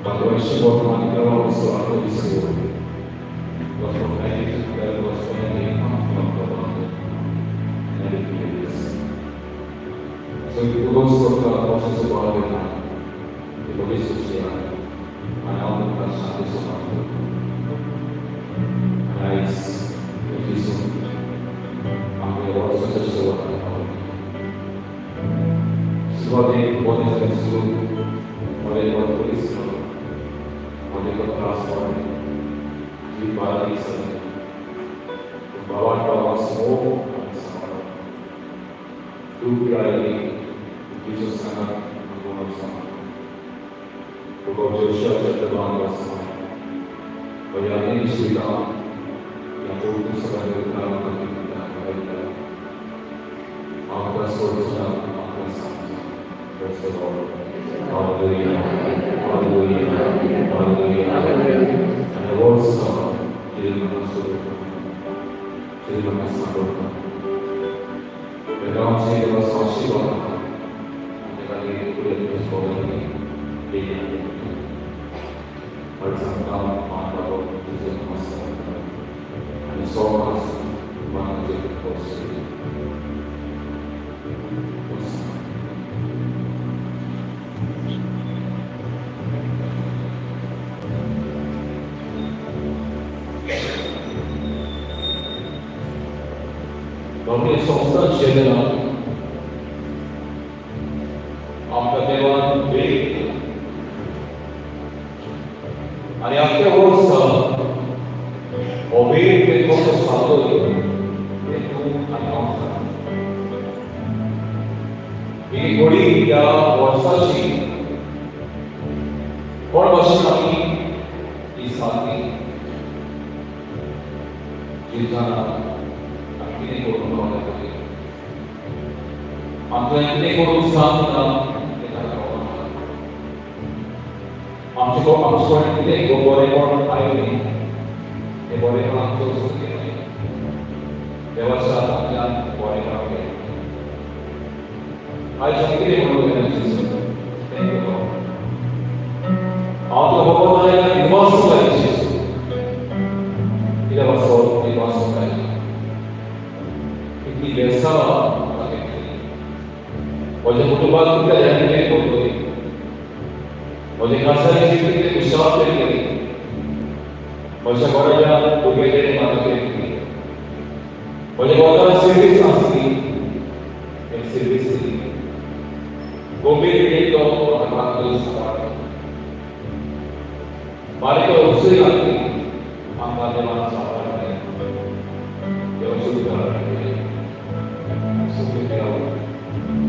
Patrões forman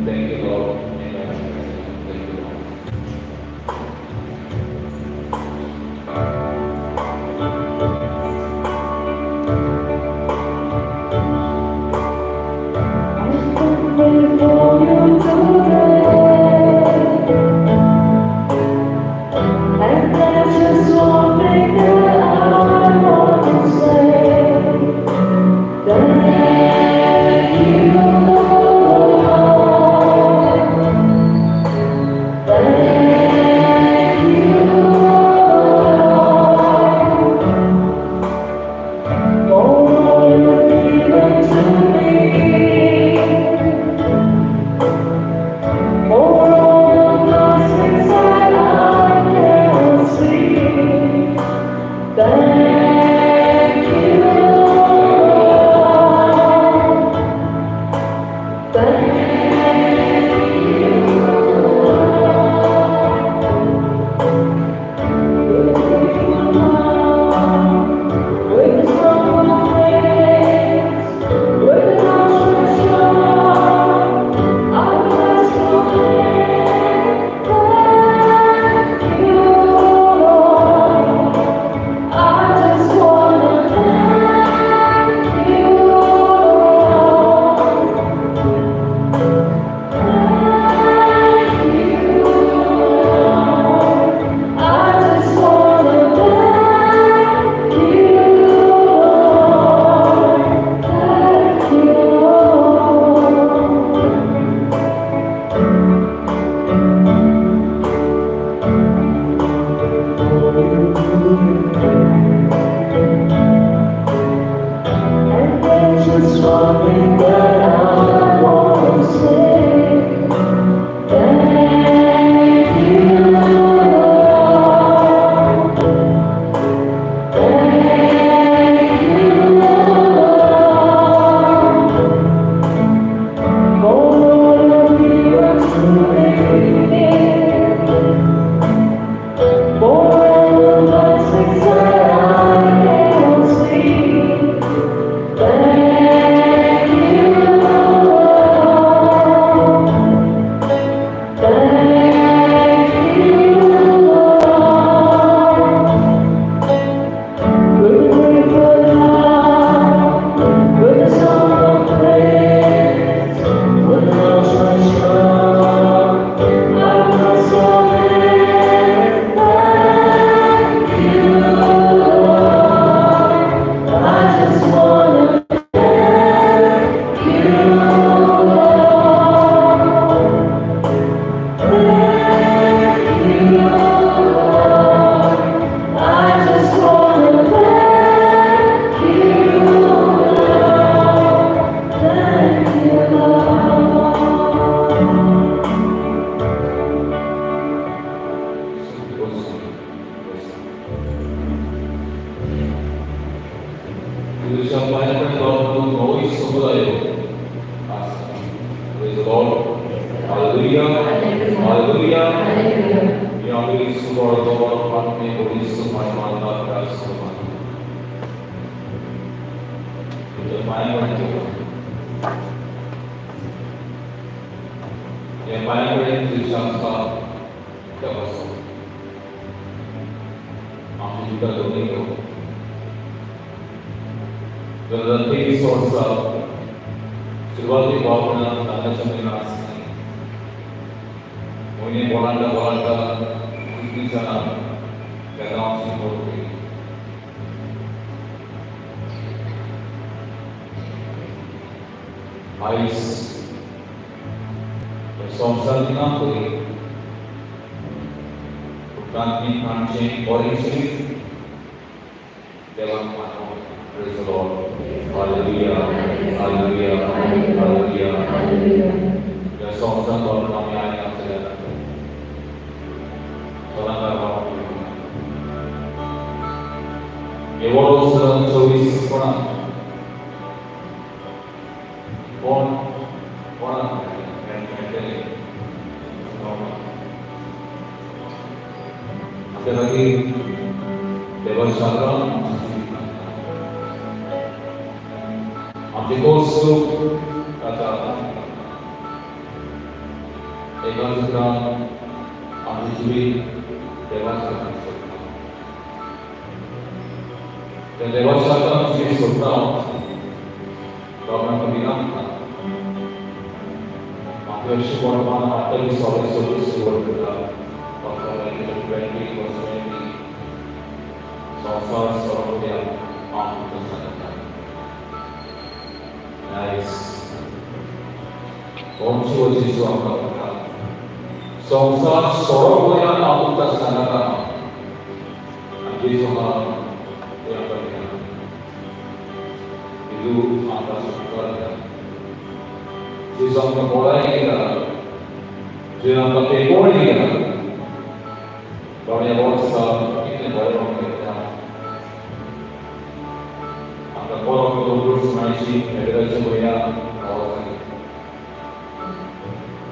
Thank you, Lord. जेजूच्या पांया कडेन रावन नवोय समुदाय आसा. Praise the Lord. Hallelujah. Hallelujah. Yahweh subhanahu wa ta'ala Holy subhanahu wa ta'ala subhanahu. तुझ्या पांया कडेन ह्या पांया कडेन जेजू आमकां तपासो आमच्या जिविता दोनूय 2023 वर्सा सुरवातीक वापरणार तांदळाच्या म्हयनो आसली म्हयने बोलांटा बोलांटा कितलीं जाणां त्या गांवची मोड केली. आयज ह्या संवसार दिना तरी उपरांत आमचें बरें जिवीत देवाक मानप. Praise the Lord. Hallelujah. Hallelujah. Hallelujah. ह्या संवसारांत वापरून आमी आनी आमच्या सदांकाळ वापरूं. हे वर्स 24 कोणाक कोण कोणाक मेळटलें आमच्या खातीर देवाच्या आमचें कोर्स ताच्या हातांत. एका सुद्दां आमचें जिवीत देवाच्या हातांत सोडटा. त्या देवाच्या हातांत जिवीत सोडटा बाबांक भिरांत ना. म्हाका अशें कोण आतां सगळें सगळें सुरवात करता 20 20 संवसार सोडून हांव तुमकां सांगता. आयज कोणची हो जेजू आमकां म्हणटा, संवसार सोडो वयान हांव तुमकां सांगता. आनी जेजू आहा ते आमकां दिना. जेजू आमकां सुटका दिता. जेजू आमकां गोळाय दिता. जेजू आमकां तेंकोवणी दिता. बाबा ह्या वर्सा कितलें बरें केता आमकां बरो करून सुनायची फेब्रुवारीच्या म्हयन्याक आवाज जाली.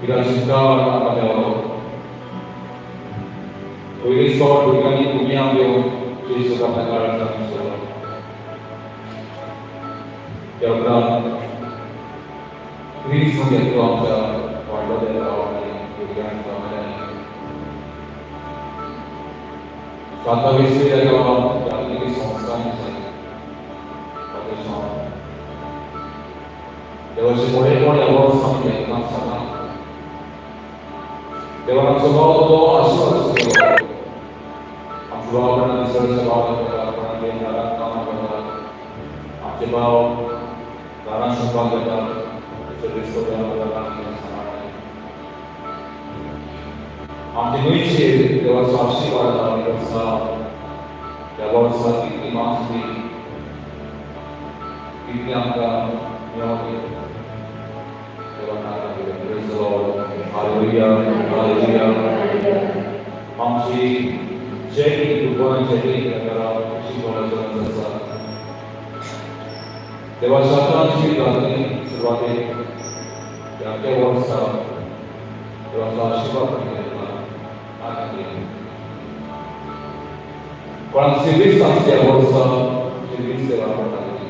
कित्याक शिंकार आमकां देवलो पयली सोड भुरग्यांनी तुमी घेवन जेजूक आपल्या काळजांत सोडलो. त्या उपरांत क्रिस्त घेतलो आमच्या वाडलो गांवांनी भुरग्यांक गांवांनी सातावीस त्या गांवांत जागृती संस्थांनी जाली. देवाचे मोडेपण ह्या वर्सा आमी घेतला सदां. देवान आमचो भाव तो आशिर्वाद केलो. आमचो भाव कोणा दुसऱ्याच्या भावाक घेता, कोणाक घरांत कामां करता. आमचे भाव दारां शिंवपाक घेता, सर्वीस करता. आमचे न्हंयचेर देवाचो आशिर्वाद आनी वर्सा ह्या वर्सा कितली मासली कितली आमकां मेळोंक देवान आमकां दिलें. Praise the Lord. Hallelujah. Hallelujah. आमची जेटी दुकान जेटी शिकवण्याचो आसा. देवाच्या हातांची घातली सुरवातेक त्या त्या वर्सा देवाचो आशिर्वाद घेतला आनी कोणाक सिर्वीस आसली ह्या वर्सा सिर्वीस सेवा करताली.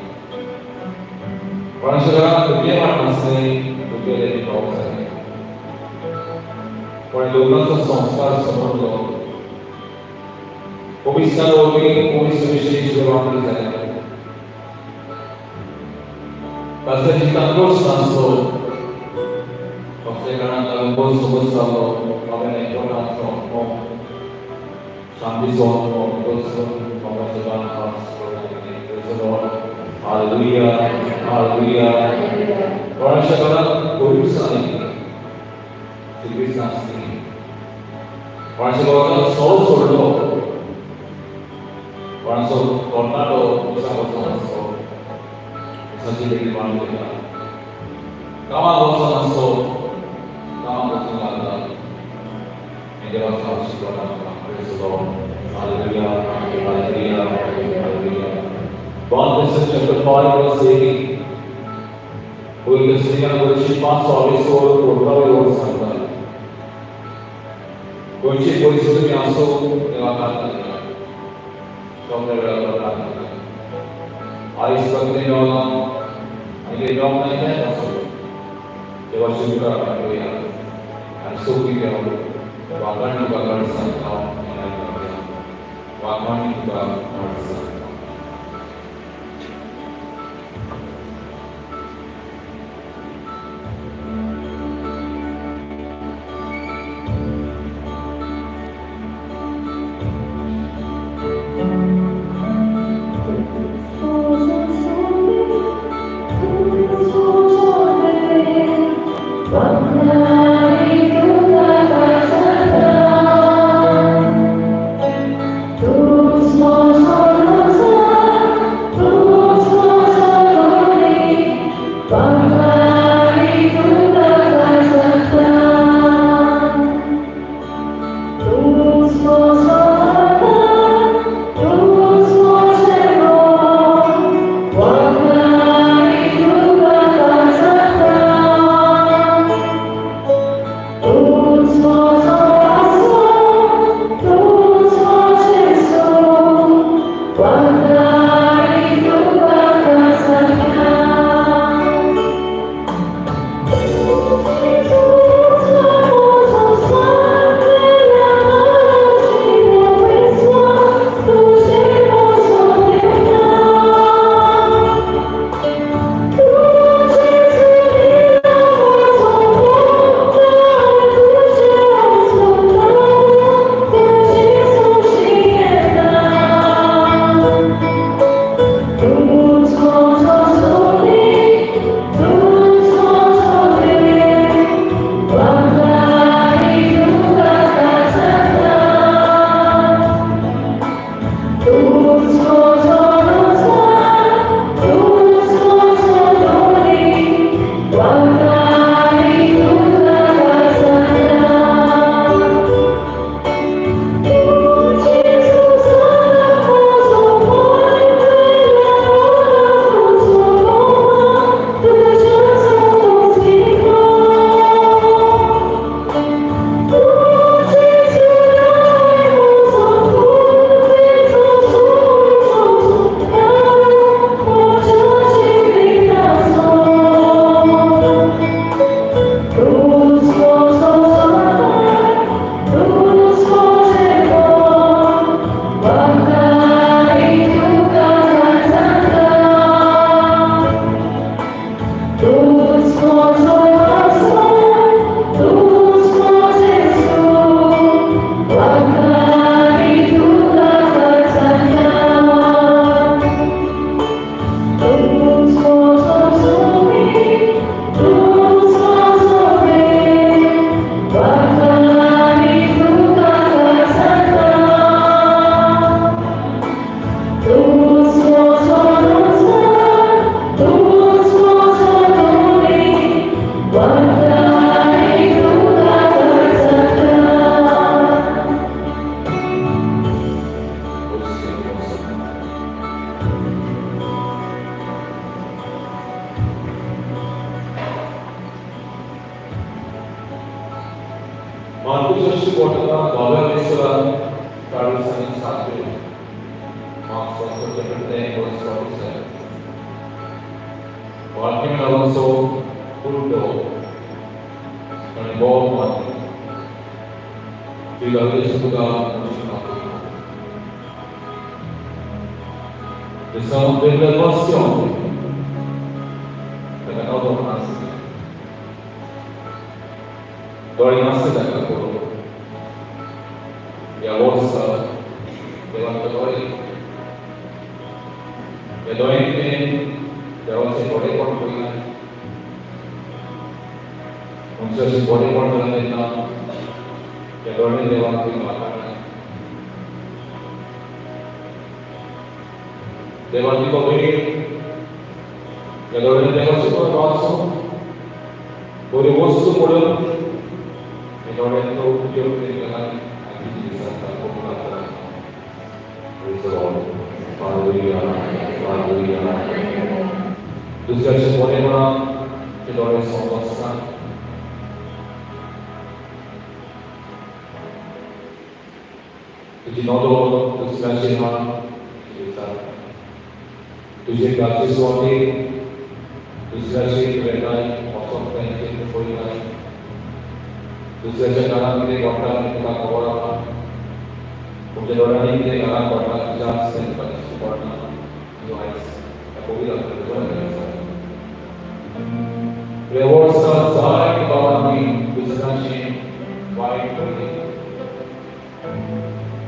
कोणाच्या घरात भुरगें नासलें भुरगें पावस जालें. कोणे लग्नाचो संस्कार समजलो. कोविस्तान वरवीं कोविस विशेष वांगडी जाले. ताचो जितांतोच नासलो कसल्या कारणान लागून बस सोबत जालो. बाबाने एकवटाचो शांतीचो बाबाचो गान. Hallelujah. Hallelujah. कोणाच्या घरात गरीब जाली सिर्वीस नासली. कोणाच्या घरात सोड सोडलो. कोणाचो तरणाटो दिसा वचो नासलो दिसाची बेटी बांदून दिता. कामाक वचो नासलो कामाक वचूंक लागला. हें देवाचो आशिर्वाद आमकां. Praise the Lord. Hallelujah. Hallelujah. Hallelujah. Colossians chapter 5 verse 18. पयले स्त्रियां पांच सव्वीस कोर्टावर सांगता, खंयची परिस्थिती आसूं, देवा प्रार्थना करा. सोमवार वेळार प्रार्थना करा. आयज सगळें मेळना आनी मेळोंक नाही तें आसूं, देवाची मुखार पाठोवया आनी सोंपी देव वागाणी तुका घड सांगता, वागाणी तुका घड सांगता. Marcus quarter बारह मिश्रा 40 सात. Mark chapter 10 verse 47. Bartimaeus also pulled आणि बॉब मारली. ती गावली तुका. The son della passione ताका नदर नासली, दोळे नासले ताका करून. ह्या वर्सा देवान दोळे, ह्या दोळ्यांनी देवाचें बरेपण पळयलें. मनशाचें बरेपण जालें तेन्ना ह्या दोळ्यांनी देवान तुमी वातावरण देवान तुका वेळ. ह्या दोळ्यांनी देवाचें वाचून बऱ्यो वस्तू पडून ह्या दोळ्यांचो उपयोग केला. Praise the Lord. Hallelujah. Hallelujah. दुसऱ्याचे बरेपणान ते दोळे सोंप आसता. तुजी नदर दुसऱ्याचेर आहा, तुजे घरचे सुवातेर दुसऱ्याचेर वेताय, वचप तेंचेर पळयताय. दुसऱ्याच्या घरांत कितें घडटा तें तुका खबर आसा. तुमच्या दोळ्यांनी कितें घरांत घडटा तुज्या तें तुका दिश्टी पडना. तुजो आयज पळय लागता. वर्सां जायते फावट आमी दुसऱ्यांचे वायट करता.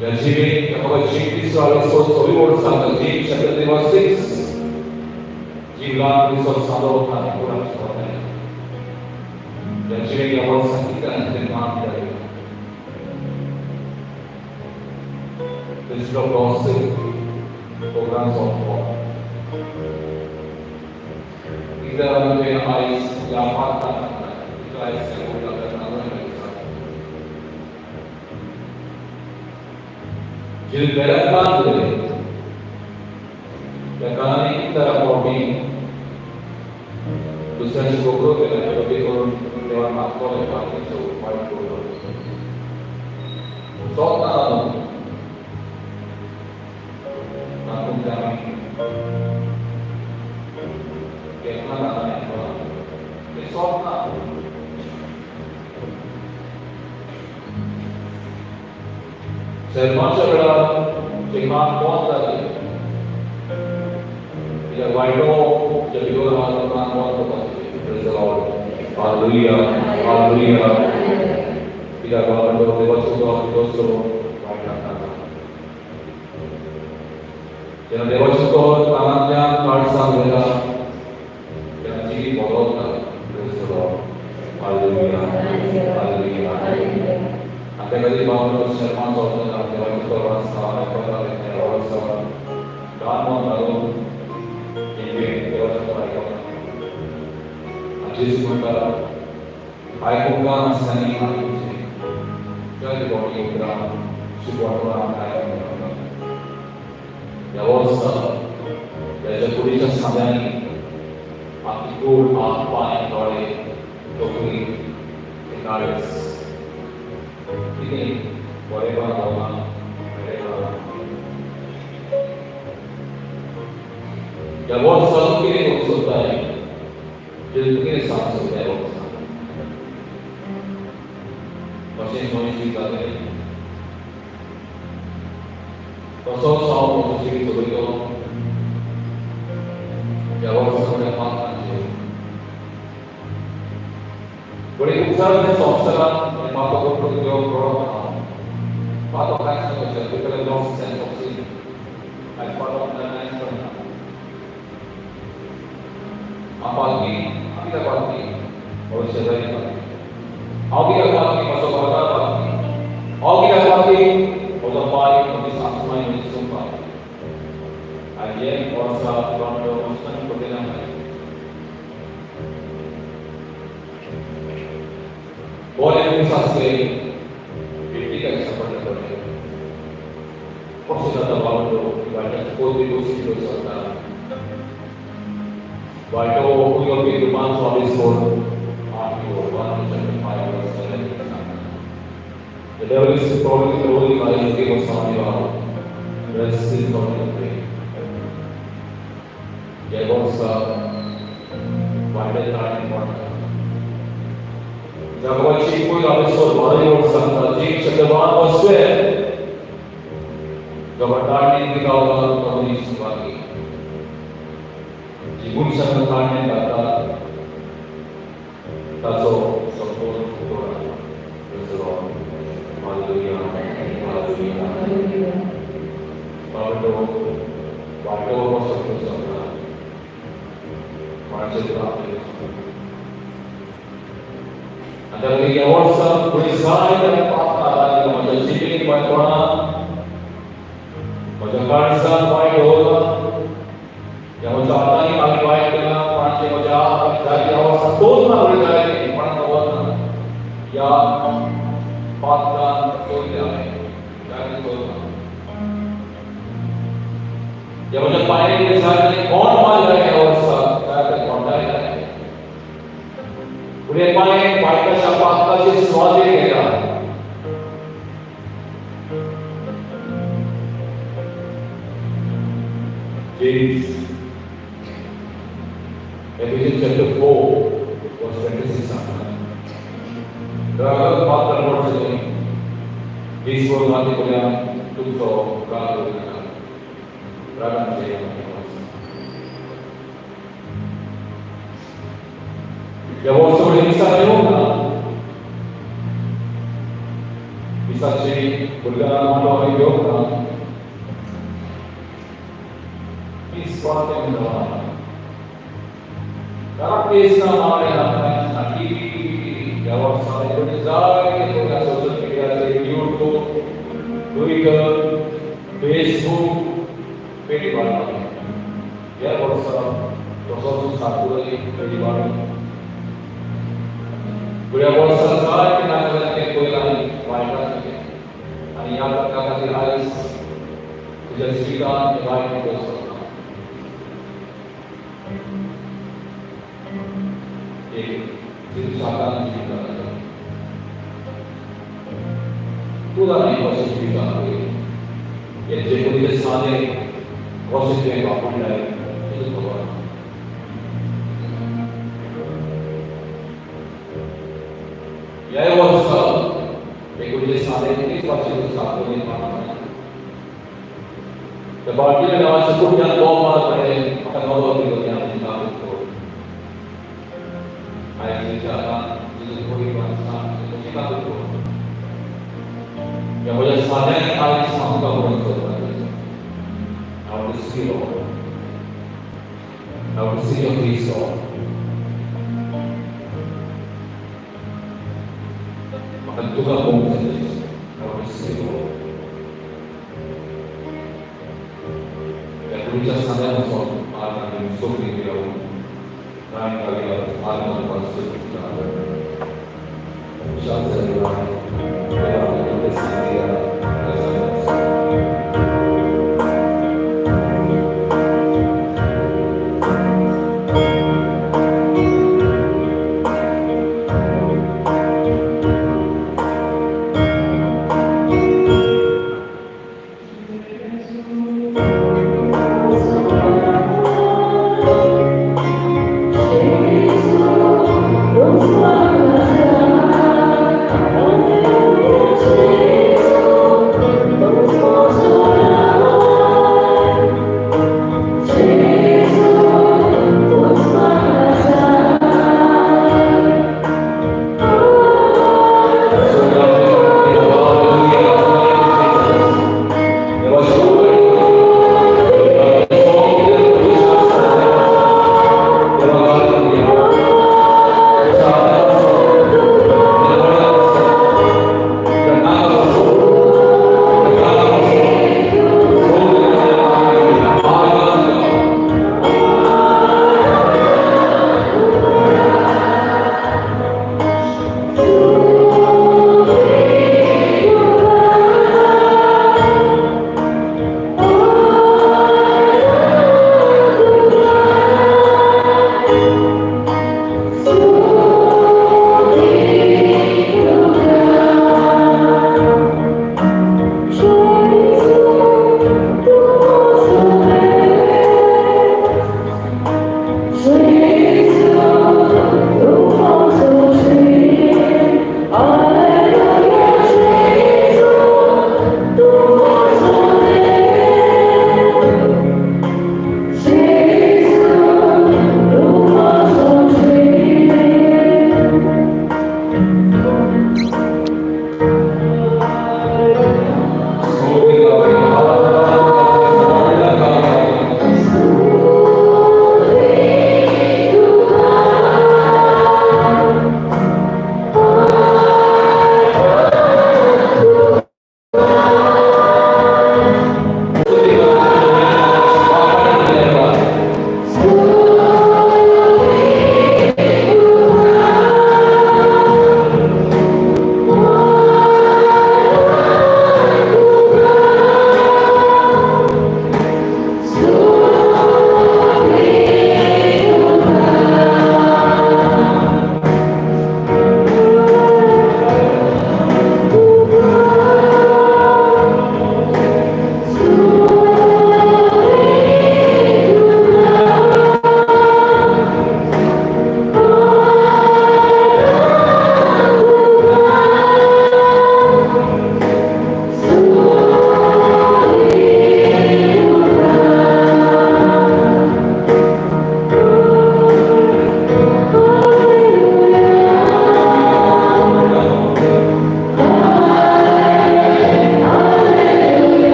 ह्या जिवीत म्हाका जीव दिसलो सवी वर्सां जीव चॅप्टर 6 जीव दिसो सादो आनी कोणाक शकना. ह्या जिवीत ह्या वर्सां कितें आनी कितें काम जालें. Instead of gossip, programs of war. इधर आमी आयज ह्या पात्रान आयज जिन बेरंगान दिले त्या कारणाने इतर फावटी दुसऱ्यांची गोगरो केला, योग्य करून देवान मागतले बाकीचो वायट करून सोंपना न्हू. तातूंत आमी केन्ना जाता तें सोंपना. शेरमाच्या वेळार जेव्हा कोण जाले कित्याक वायटो जे भितर आहा तो कान बंद करपाचें. Praise the Lord. Hallelujah. Hallelujah. कित्याक बाबा देवाचो भितर वायट लागता. जेन्ना देवाचो तो कानांतल्यान काळसांत वयता तेन्ना जिवीत बदलता. Praise the Lord. Hallelujah. Hallelujah. आनी त्या खातीर बाबा शर्मा चलता देवाचो तो आसता आयकता वर्सा कान मन घालून देवाचो तो आयकता. आनी जेजू म्हणटा, आयकूंक कान आसतना आयकुचें. जय देवाची उतरां शिकवण आमकां आयकूंक मेळटा. ह्या वर्सा ह्याच्या कुडीच्या सांध्यांनी आपली कूड, हात, पांय, दोळे, तकली, ते काळीज कितें बरेपण जावना वायटपण. ह्या वर्सा तूं कितें करूंक सोदताय? जें तूं कितें सांगूंक सोदताय ह्या वर्सा? कशें मनीस जिवीत जातलें, तसोच हांव म्हजें जिवीत चलयतलो. ह्या वर्सा फुडें पात्रांचेर बडी उपचाराच्या संवसारांत म्हाका करून देव कळोन आहा. पातो कांयच न्हय भितर lost sense of sin. I part of that कांयच कळना. हांव पालकी, हांव कित्याक पालकी? म्हजो शेजारी पालकी. हांव कित्याक पालकी? म्हजो घरकार पालकी. हांव कित्याक पालकी? म्हजो पाय, म्हजी सासूमाय, म्हजी सून पालकी. आनी हे वर्सा बाबा मस्तान पटेला बरे दीस आसले भेटी काय सापडले पडले. कशें जाता बाबा, वायटाचे कोती गोश्टी चलता. वायटो उपयोगी दुकान 24 8 1 chapter 5 verse 7. The devil is probably rolling by looking for someone you are resting from the grave. ह्या वर्सा वायटे ताणे पडटा. जगाची पयलो एपिसोड 12 वर्स सांगता, जीव chapter 1 verse 12. जब ताळणी दिखावला तो मनीस बाकी जी मनशान ताळणी घालतात ताचो संपूर्ण उतोडा. Praise the Lord. Hallelujah. Hallelujah. बाबा वाटो कसो शकता कोणाचें तुका आनी त्या ह्या वर्सा फुडें जाय जाल्यार पात्रां म्हज्या जिबेक वायटपणां, म्हज्या काळजान वायट दवरलां या म्हज्या हातांनी हांवें वायट केलां कोणाचें, म्हज्या हातांनी जायते ह्या वर्सा तोच ना फुडें जायते कोणाक खबर ना. ह्या पात्रान चोयलें हांवें, जायतें चोयलां. ह्या म्हज्या पांयांक जाय कोण मारला ह्या वर्सा काय कोणाय जाय फुडें पांय वायटाच्या पातकाचे स्वादीन केला. James, Ephesians chapter 4, verse 26. रागात पात्र पडचें ईश्वर माती कल्याण तुमचो राग करूं नाका. रागान ह्या वर्सा फुडें मिसाक येवंक ना, मिसाची भुरग्यांक मांडो आमी घेवंक ना. निस्वार्थी कारण पेस ना मारले ना टीव्ही. ह्या वर्सा जायते भुरग्यां सोशल मिडियाचेर, यूट्यूब, ट्विटर, फेसबूक पेटी वाडला. ह्या वर्सा तसोच सातपुराची पेटी वाडली. फुडल्या वर्सा जायते नाका तें पयलां आनी वायटाचें आनी ह्या त्या खातीर आयज तुज्या जिवितांत वायट वचना. एक जिवीत जिवित तूं जाणा कशें जिवितांत हे जे पयलीं साने कशें तुवें वापरलाय तुका खबर. ह्याय वर्सा एकोणीशे साने तीच वर्सां सातोनी त्या बाळकीच्या नांवाच्या कुठ्यान बोम मारत म्हाका नवरो दिलो त्या आमची. आयज तुझं थोडी म्हजी काकूट ह्या म्हज्या सान्यान आयज आमकां करूंक सोदता. I want to see, Lord. I want to see your face, Lord. म्हाका तुका पळोवंक जाय. I want to see, Lord. ह्या कुडीच्या सान्यान वचोन मार्गान सोपणी दिला काय Jesu,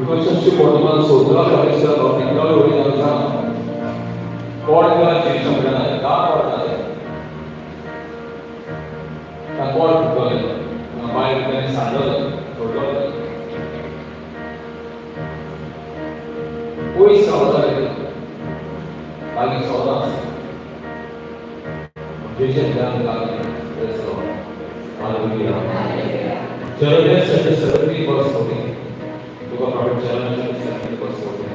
विश्वासाची वर्तमान 17 परमेश्वरा एकावे वडील सांग कोण एका जिवीत म्हणणार का पडणार का कोण फुटतले बायल त्याने सांडलं सोडलं पयस रावताले लागीं सोदां जेजून लागीं. Hallelujah. Jeremiah chapter 17 verse 14. Book of Prophet Jeremiah chapter 17 verse 14.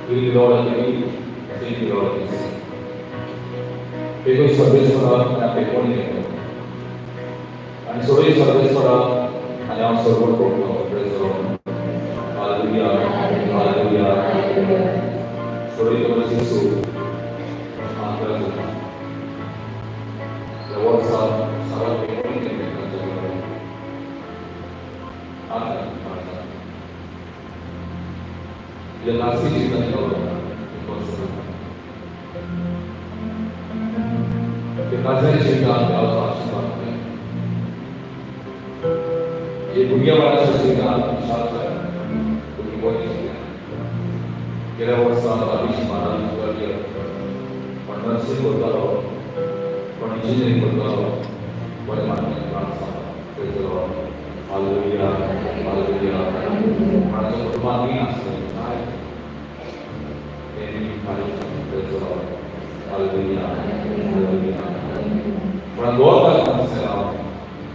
Will the Lord unto you, say the Lord unto you. बेगोय सर्वेस्परा आनी पेकोणी येतो आनी सगळी सर्वेस्परा आनी हांव सर्वट पडलो. Praise the Lord. Hallelujah. Hallelujah. सगळी तुका जेजू आंतरा जाता. ह्या वर्सा सगळ्या पेकोणी केले. आंतरा तुझ्या नासी जिवितान खबर. ते खाजगी जिवितान देवाचो आशिर्वाद. जे भुरग्या बाळाच्या जिवितान विशाल जाय, भुरगीं बरीं शिकल्या. गेल्या वर्सा बावीस बारावी कोण नर्सींग करतालो, कोण इंजिनियरींग करतालो, बरें मार्कांनी पास जालो. Praise the Lord. Hallelujah. Hallelujah. कोणाच्या कुटुंबात बी आसलें काय तेणी. Praise the Lord. Hallelujah. Hallelujah. कोणा दवरता आसलें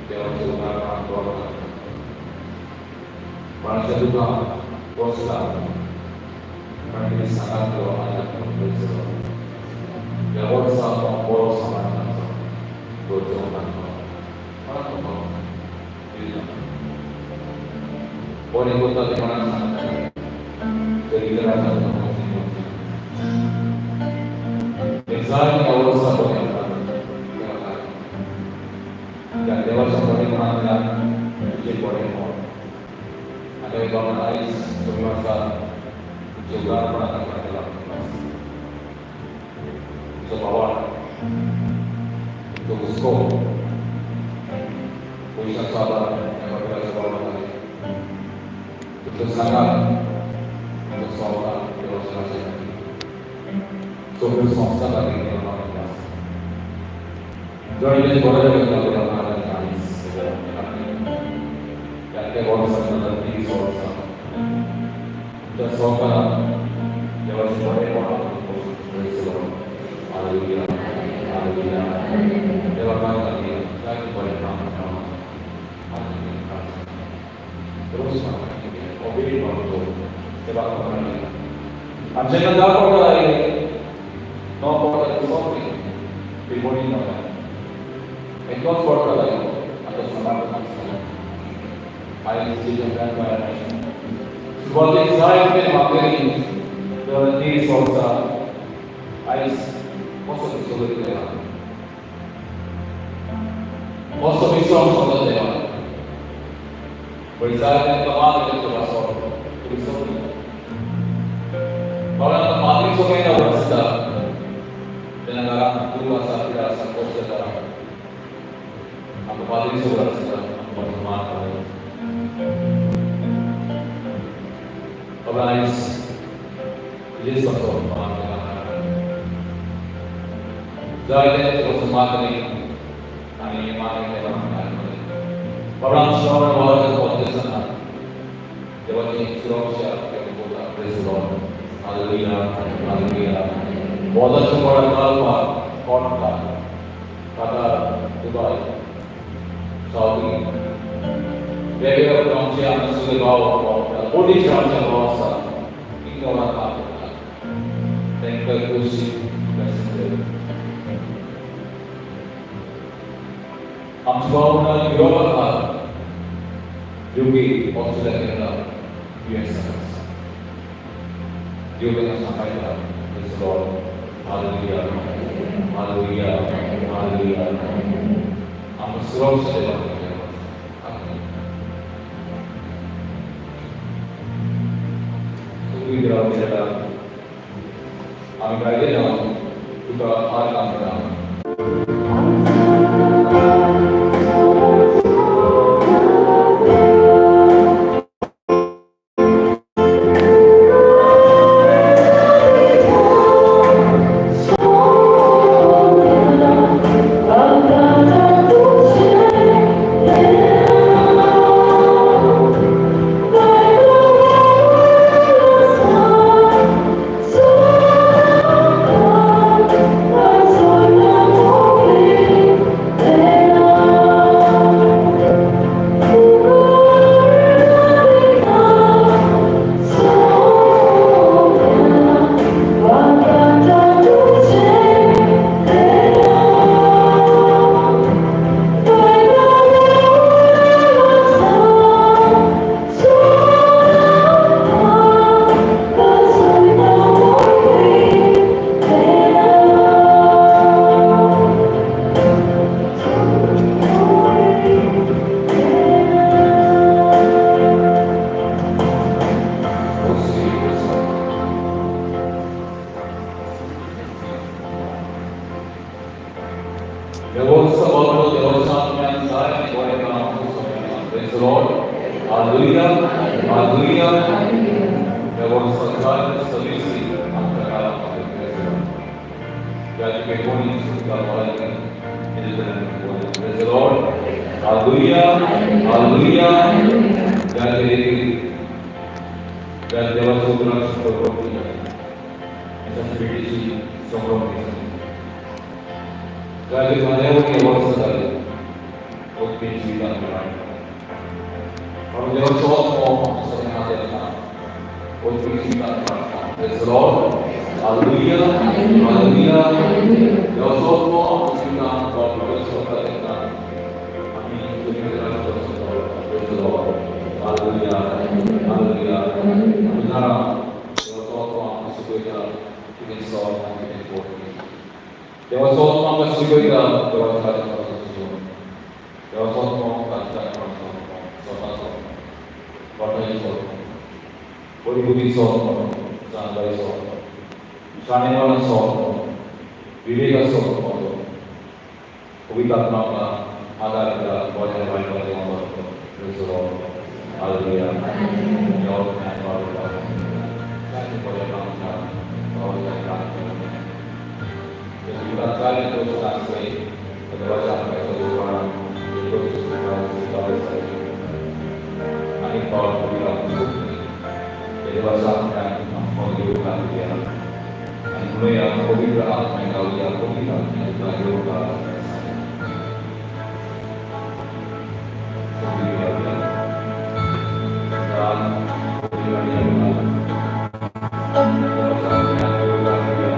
देवाच्या उदाहरणाक दवरता, कोणाच्या दुखान बसता, कोणा कितें सांगात आनी. Praise the Lord. ह्या वर्सा हांव बरो सांबाळटा गरजो कोणाक खबर बरें करता तें कोणाक सांगता तरी सांगता. जाय ह्या वर्सा बरें त्या देवाच्या बरेपणांतल्यान तुजें बरें. आनी बाबा आयज तुमी आसा तुमच्या उदारपणान केला तुजो भावाळ, तुमचो हुस्को, पयशांचो आदार ह्या बाबतीत भावाळ, तुमचो सांगात, तुमचो सहकार देवाच्या खातीर सगळ्यो संस्था लागीं जण बरें जालें. त्या वर्सां 30 वर्सां तुमच्या सहकारान देवाचें बरेपण. Hallelujah. Hallelujah. देवा काय लागीं जायते बरें काम रोज obeyed देवाक आनी जेन्ना 10 पोटां आयले, 9 पोटां सोंपली, पेकोणी नाका, एकलोच पोटो लायलो. आतां समाज नासतालो. आयज जेजून सुरवातेक जायते मागलेली 30 वर्सां आयज कसो दिसलो देवा, कसो विसरोंक शकलो देवा. पण जायते कमाल तुका सोड विसरलो. बाबा पाद्री सगळ्यांना वचता तेन्ना घरात दूख आसा, पिडा आसा, कश्ट जाता. आमकां पाद्री सगळं आसता, आमकां मान. बाबा आयज जेजूचो मान जायते तुका मागणी आनी मागणी देवा. बाबा श्रवण वाज पद्धतीना देवाची सुरक्षा. Praise the Lord. Hallelujah. Hallelujah. बोधाच्या बळार Gulf, Kota, Qatar, Dubai, Saudi, वेगवेगळ्या आमचे हांगा गांव कोटीचे आमचे गांव आसा, कितें काम करता तांकां खोशी ब्लेसिंग. आमचे भाव युरोपाक, UK, Australia, Canada, US. देव तांकां सांबाळटा. Praise the Lord. Hallelujah. Hallelujah. Hallelujah. आमकां सुरक्षा देवा. सुखी राव आमी गायले ना तुका हार काम करा. Hallelujah. ह्या वर्साच्या सर्विसी आमच्या काळामध्ये ज्या कोणी सुद्धा मला. Praise the Lord. Hallelujah. Hallelujah. ज्या त्या देवाचं उद्राक्ष भेटीची संभ्रम. त्या वर्ष जाले ओके जिवितान म्हणून देवाचो आत्मो सगळ्यांना देता ओके जिवितान. Praise the Lord. Hallelujah. Hallelujah. देवाचो आत्मो आमच्या जिवितान स्वतः देता आम्ही. Praise the Lord. Hallelujah. Hallelujah. आमी जाणा देवाचो आत्मो आमकां शिकयता कितें सत आनी कितें खोट. देवाचो आत्मो आमकां शिकयता देवाच्या राज्यापासून शिकोवन. देवाचो आत्मो आमकां स्वताचो वाटायचो, बरी बुद्धीचो आत्मो, जाणकायचो आत्मो, शाणेपणाचो आत्मो, विवेकाचो आत्मो, पवित्र आत्मा आमकां आदार दिता बऱ्या वायटा देवा. Praise the Lord. Hallelujah. Lord, and Lord, Lord. बऱ्या कामच्या पावसाच्या काम जिवितात दोष आसले देवाच्या आत्म्याच्या दोष आणि पावट पवित्र देवाच्या आत्म्यान आमकां येवकार दिया आणि म्हणूया, पवित्र आत्म्याक गावया, पवित्र आत्म्याक तुका येवकार. पवित्र आत्म्या. देवाच्या आत्म्याक येवकार दिया.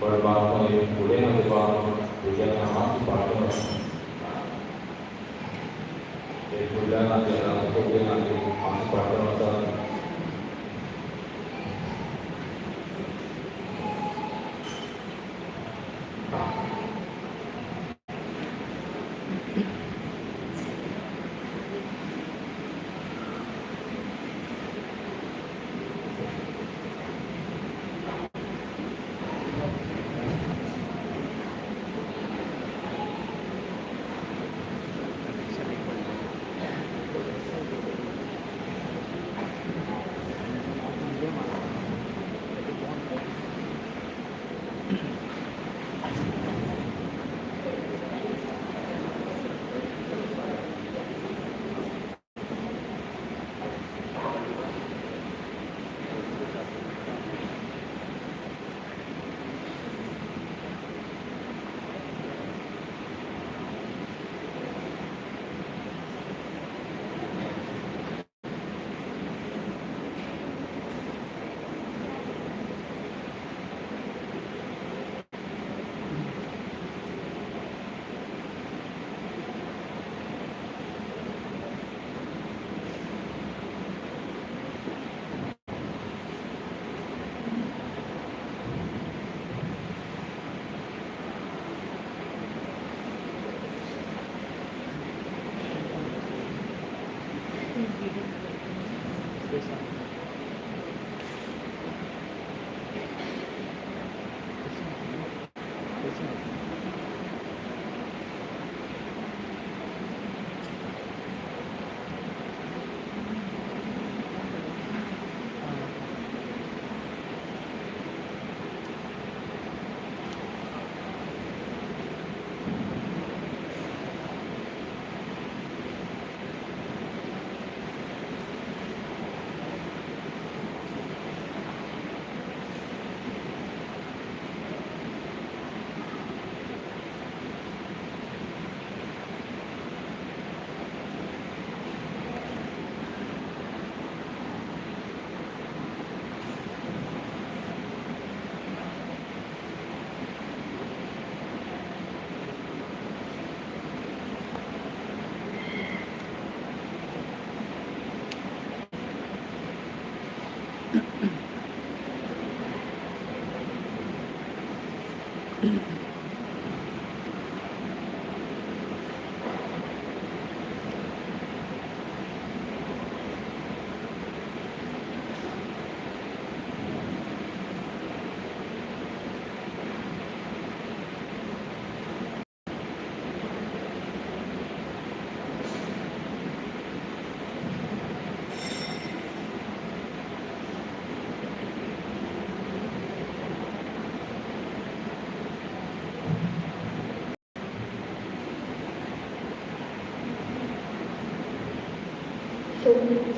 परमात्मा ने फुडें वचपाक तुज्या नांवाची पाठोवन ते फुडल्या नात्यान फुडल्या नाते आमची पाठोवन वतात.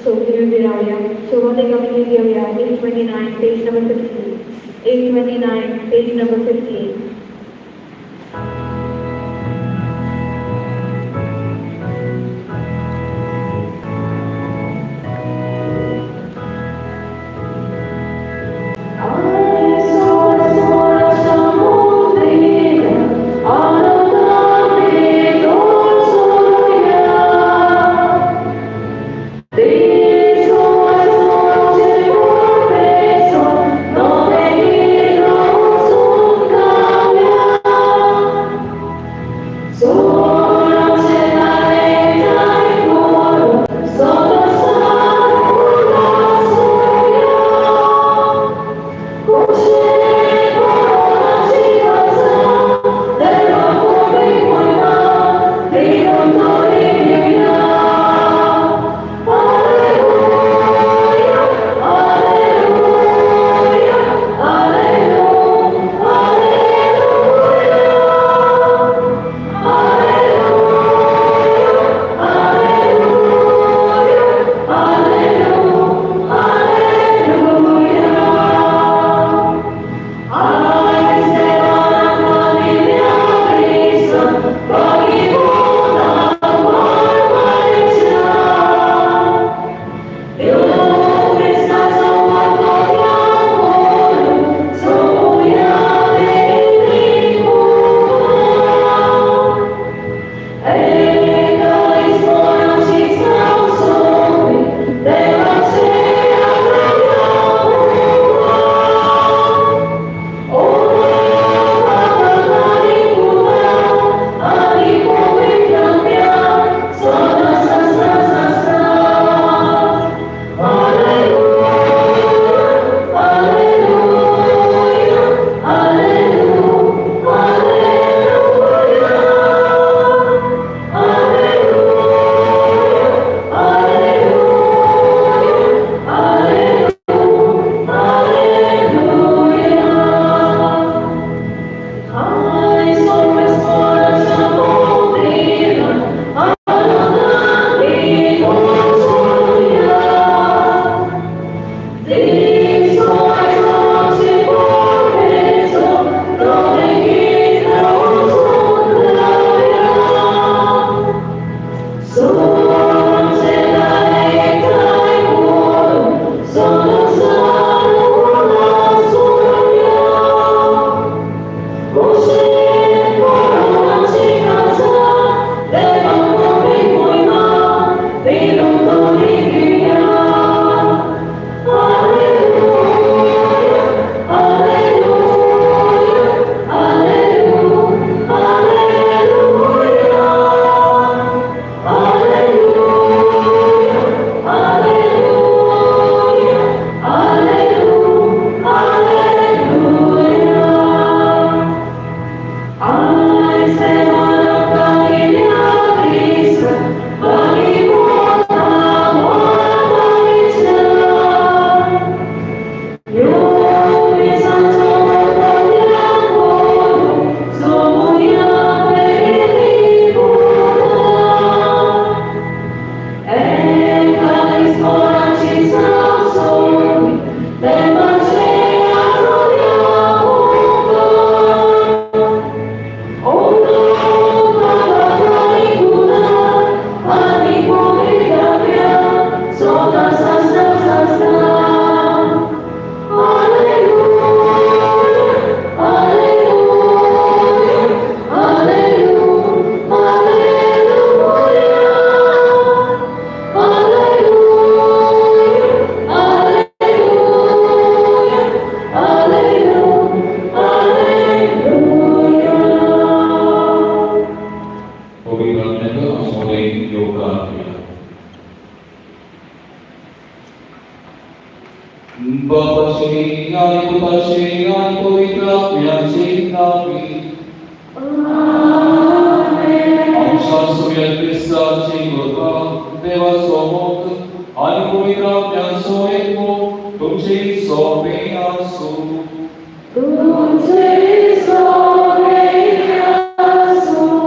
So घेऊया. शोभा कमी घेऊया. 829, page number 15. 829, page number 15. No. पवित्र आत्म्याक आमचे मदें येवकार दिया. बापाचे आनी पुताचे आनी पवित्र आत्म्याचे नांवी. आमच्या सुम्या क्रिस्ताची कृपा, देवाचो मोग आनी पवित्र आत्म्याचो एकमोग तुमचे सोबे आसूं. तुझे सोबे आसूं.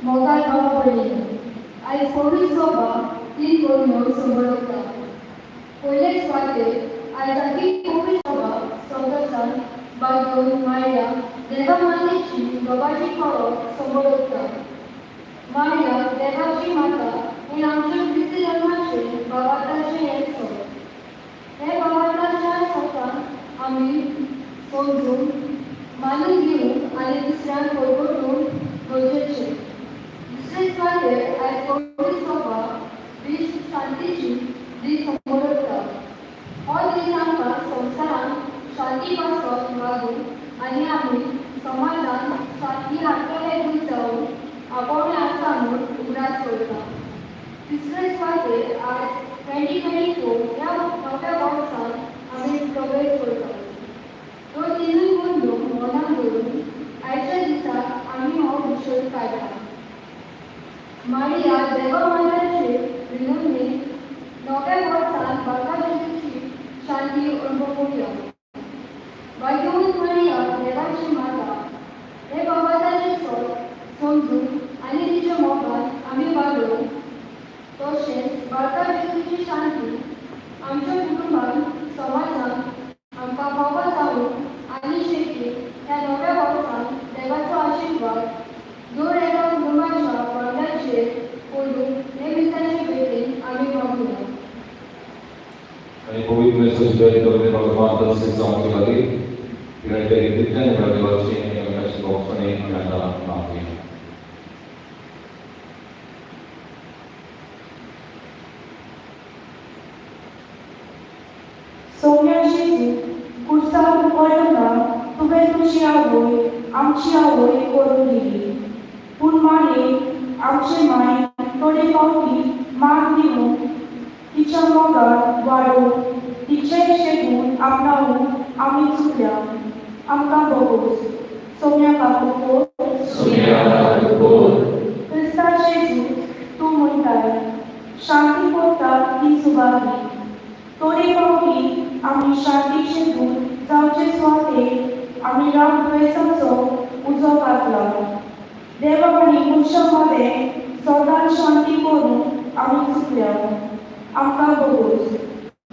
मोगाळ भाव भयणी, आयज पवित्र सभा तीन गोंयो समजता. पयले सुवातेर आयज आखी पवित्र सभा संघसान बागोवन माळ्या देवा मातेची बाबाची फावो समजता. माळ्या देवाची माता हें आमच्या क्रिस्ती धर्माचें भावार्थाचें हें सत. हे भावार्थाच्या सतान आमी समजून मानून घेवंक आनी दुसऱ्यांक वळखून गरजेचें. दुसरे सुवातेर आयज पवित्र सभा विश्व शांतीची दीस समजता. हो दीस आमकां संवसारांत शांती पासत वागूंक आनी आमी समाजांत शांती हाडटले दूत जावन आपोवणें आसा म्हूण उगडास करता. तिसरे सुवातेर आयज 2024 ह्या नव्या वर्सांत आमी प्रवेश करतात. ह्यो तिनूय गोंयो मनांत धरून आयच्या दिसाक आमी हो विशय काडटा. मारिया देवा माताचे विनवणेन नव्या वर्सांत बाबा जेजूची शांती अणभवुया. भाग्यवंत मारिया देवाची माता हे भावार्थाचें सत समजून आनी तिच्या मोगान आमी वागोवन, तशेंच बाळका जेजूची शांती आमच्या कुटुंबान, समाजांत आमकां फावो जावन आनी शेती ह्या नव्या वर्सांत देवाचो आशिर्वाद दर एका कुटुंबाच्या वांगड्याचेर पडूं हे मिसाचे भेटेन आमी मागुया. आनी पवित्र मेसाची भेट करून भगवान तसे जावचे खातीर पिरायेच्या रितींतल्यान देवाची आनी एकामेकाची भोगसणी आमी आतां मागुया. सौम्या जेजू, कुर्सार पडटा तुवें तुजी आवय आमची आवय करून दिली. पूण मागीर आमचे माय थोडे फावटी मान दिवन, तिच्या मोगान वाडोवन, तिचे शेगूण आपणावन आमी चुकल्या. आमकां भोगोस. सोम्या काकू. क्रिस्ता जेजू, तूं म्हणटाय, शांती करता ती सुवाती. थोडे फावटी आमी शांतीचे दूत जावचे सुवातेर आमी राग द्वेसाचो उजो घातला. देवा आनी मनशां मदें सदांच शांती करून आमी चुकल्या. आमकां भोगोस.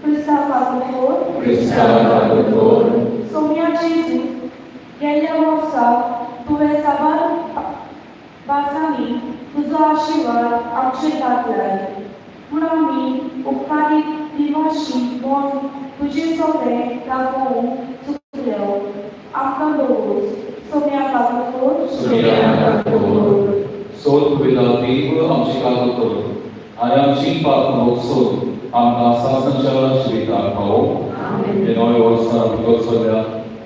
क्रिस्ता काकू. सोम्या जेजू, गेल्ल्या वर्सा तुवें साबार भासांनी तुजो आशिर्वाद आमचेर घातलाय. पूण आमी उपकारी दिवाशी म्हूण तुजे सोबें दाखोवंक चुकल्या. आमकां भोगोस. सोम्या काकू. सोद पिता देव, आमची कागद करून आनी आमची पाप भोगसून आमकां सासणाच्या जिविताक पावो. हे नव्या वर्सा भितर सरल्या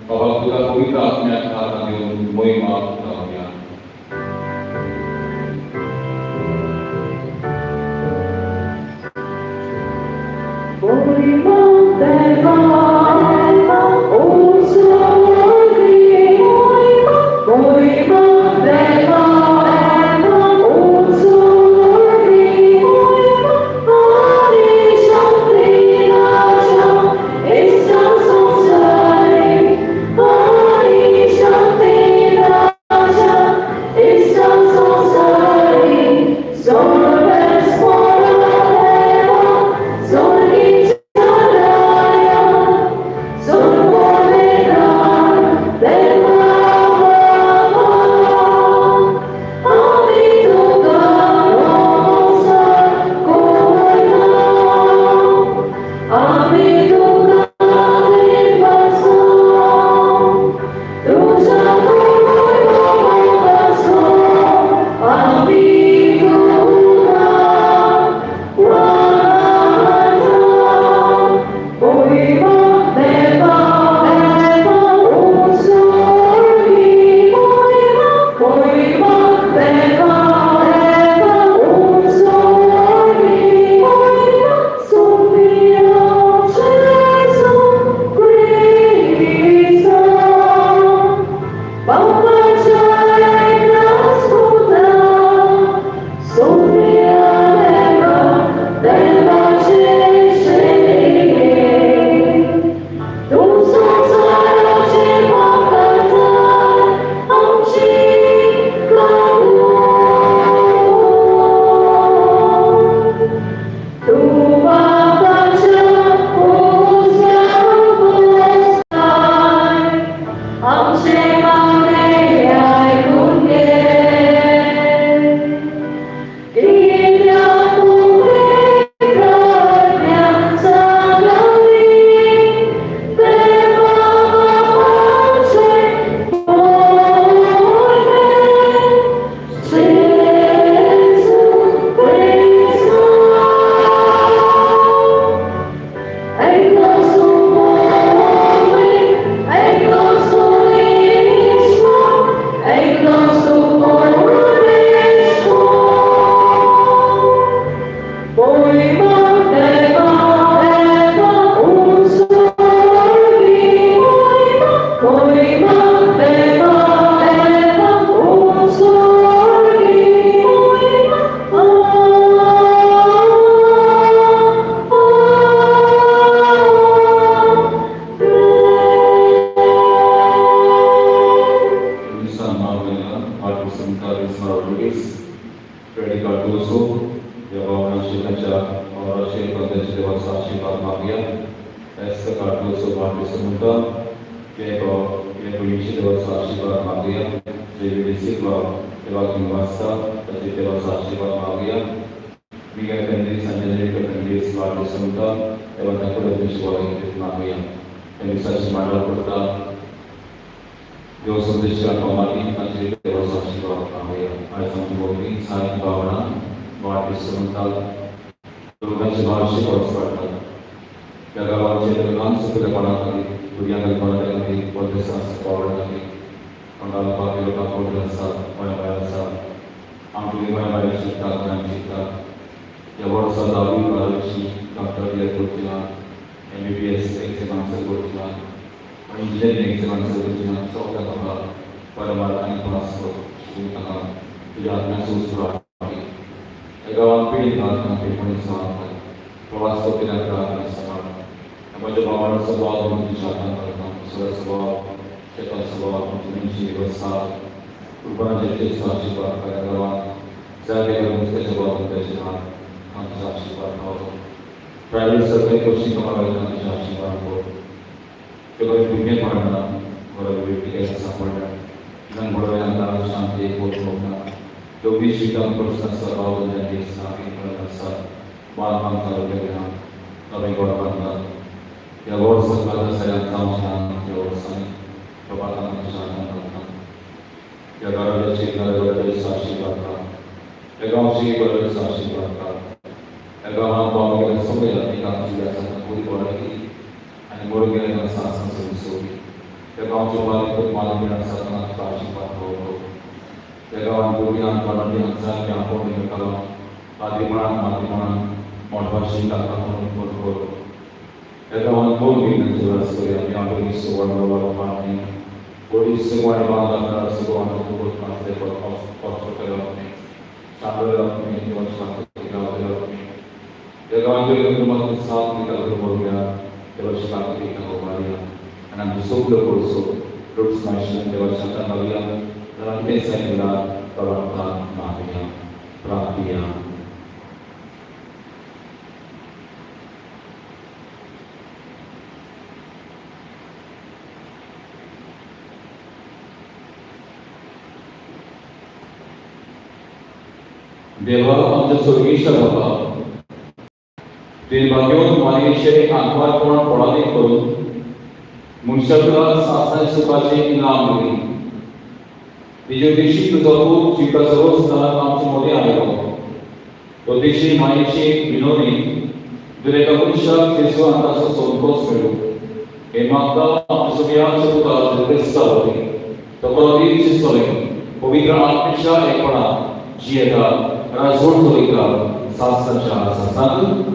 बाबा तुका पवित्र आत्म्याक आदार दिवन मोहिमा गावया. मोहिमा देवा उंचावली, मोहिमा देवा उंचावली, आणि शांती राजा इष्टा संसारी, आणि शांती राजा इष्टा संसारी, सोर्वेस देवा स्वर्गी चलाया. फ्रेडी कार्दोसो ह्या भावनाशी ताच्या वावराचेर तांच्या देवाचो आशिर्वाद मागया. एस्तर कार्दोसो वाडदिवस म्हणटा हे हे भयणीचे देवाचो आशिर्वाद मागया. जेवी सिल्वा देवाक निवासता ताचेर देवाचो आशिर्वाद मागया. मिगेल फेर्नांडीस आनी फेर्नांडीस वाडदीस म्हणटा देवा तांकां तुमची बरें मागया. त्या दिसाची मांडावळ करता देव संदेश मागी तांचेर देवाचो आशिर्वाद मागया. आयज आमची भोगली सात भावना वाडदीस म्हणटा दोगांचे भावशे पावस पडटात. ह्या गांवाचे ल्हान सुकलेपणा खातीर भुरग्यां घालपा खातीर परदेसां पावडा खातीर कोणाक बाकी लोकांक होटल आसा गोंया भायर आसा आमचे गोंया भायर शिकता गोंयांत शिकता. ह्या वर्सा धावी बारावीची डॉक्टर करची ना, MBBS exam answer करची ना, इंजिनियरींग एक्झाम आन्सर करची ना, सगळ्या म्हाका बऱ्या मार्कांनी पास शिकून ताका तुज्या आत्म्याचो उत्सव. ह्या गांवांत पिळी तांकां मनीस प्रवास करपी तांकां सांबाळ. म्हज्या भावांचो स्वभाव तुमच्या हातान घालता. सगळो स्वभाव शेता स्वभाव तुमची वेवस्था कुर्बानाचे आशिर्वाद ह्या गांवांत जाय ते नुस्त्याचे भाव तुमच्या हात आमचो आशिर्वाद पावलो. प्रायवेट सरकारी कोचिंग कामां तांचे आशिर्वाद पावलो. ते बरें भुरगें पडना बरो व्यक्ती सांपडना तितून बरो आमकां शांती बोध भोगना. दोगी शिकम प्रश्न आसा भाव आसा आसा बांदकाम चालू केलें ना नवें घर बांदतात. ह्या वर्सा सगळ्यांक जावचें ना ह्या वर्सांनी प्रभातान आमच्या हातान घालता. ह्या घराब्याची घराब्याचे आशिर्वाद ह्या गांवची घराब्याचो आशिर्वाद ह्या गांवांत भाव गेल्या सगळे आमची आसा बरी बरी आनी मरून गेल्या आसा सोबी सोबी. ह्या गांवचे बारीक मालकीण आसा तांकां आशिर्वाद पावलो. ह्या गांवांत भुरग्यांक बाळंट्यांक जायते आपोवणी करतालो पाद्रीपणान माद्रीपणान मोठपाची तांकां म्हणून करो. ह्या गांवांत बोल विज्ञानचे वास करूया आमी आपली सुवर्ण पाणी बरी सुवर्ण बांदार सुवर्ण कष्ट करप सांगले ह्या गांवांत तुम्हाला साथ निकाल करून देवाची ताकद उबारया आनी आमच्यो सगल्यो गरजो रोट्स मातशें देवाच्या हातान घालुया. जाल्यार कितें सांगितलां प्रभातान मागया प्रार्थया. देवा आमच्या स्वर्गीच्या बाबा, तुवें भाग्यवंत मानयेचें आत्मार्पण फळादीक करून मनशाकुलाक सासणाच्या सुखाचें इनाम दिली. तिजे दिशी तुजो पूत जिविताचो रोस जावन आमचे मदीं आयलो. तो दिशी मायेची विनवणी दर एका मनशाक जेजू आनी ताचो संतोश मेळूं हे मागता आमच्या सगळ्यांच्या पुता क्रिस्ता वरवीं. तो प्रदीप चलय पवित्र आत्मेच्या एकपणान जियेता राजवट चलयता सासणाच्या सासणाक.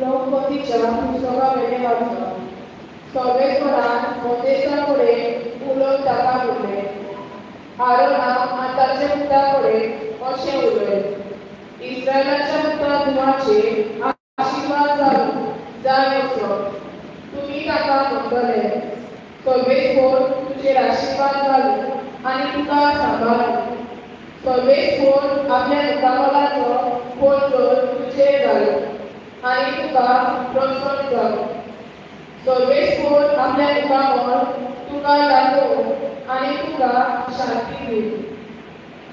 लोकमतीच्या पुस्तका वेलें वाचप. सर्वेस्वरान मोजेसा कडेन उलोवन ताका म्हणलें, आरोना आनी ताच्या पुता कडेन अशें उलय, इस्रायलाच्या पुता धुवाचेर आशिर्वाद जावं जाय असो तुमी ताका म्हणटले, सर्वेस्वर तुजेर आशिर्वाद घालूं आनी तुका सांबाळूं. सर्वेस्वर आपल्या मुखामळाचो पोंजर तुजेर घालूं आनी तुका प्रसन्न जावं. सर्वेस्वर आपल्या मुखामळ तुका दाखोवं आनी तुका शांती दिवं.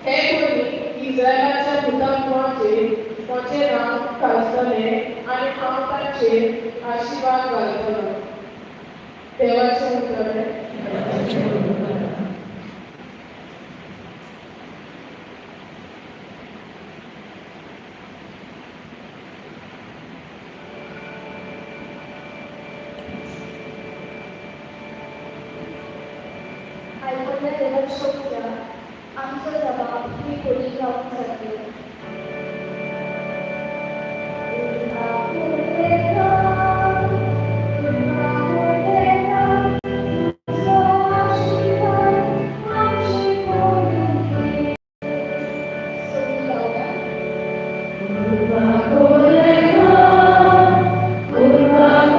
हे पयलीं इस्रायलाच्या पुतां म्हजें नांव खासतलें आनी हांव तांचेर आशिर्वाद घालतलो. देवाचें उतर. आयकल्ल्या देवाक शोकया आमचो जबाब ही कोली जावंक जातली. सोडून लावया. Kurva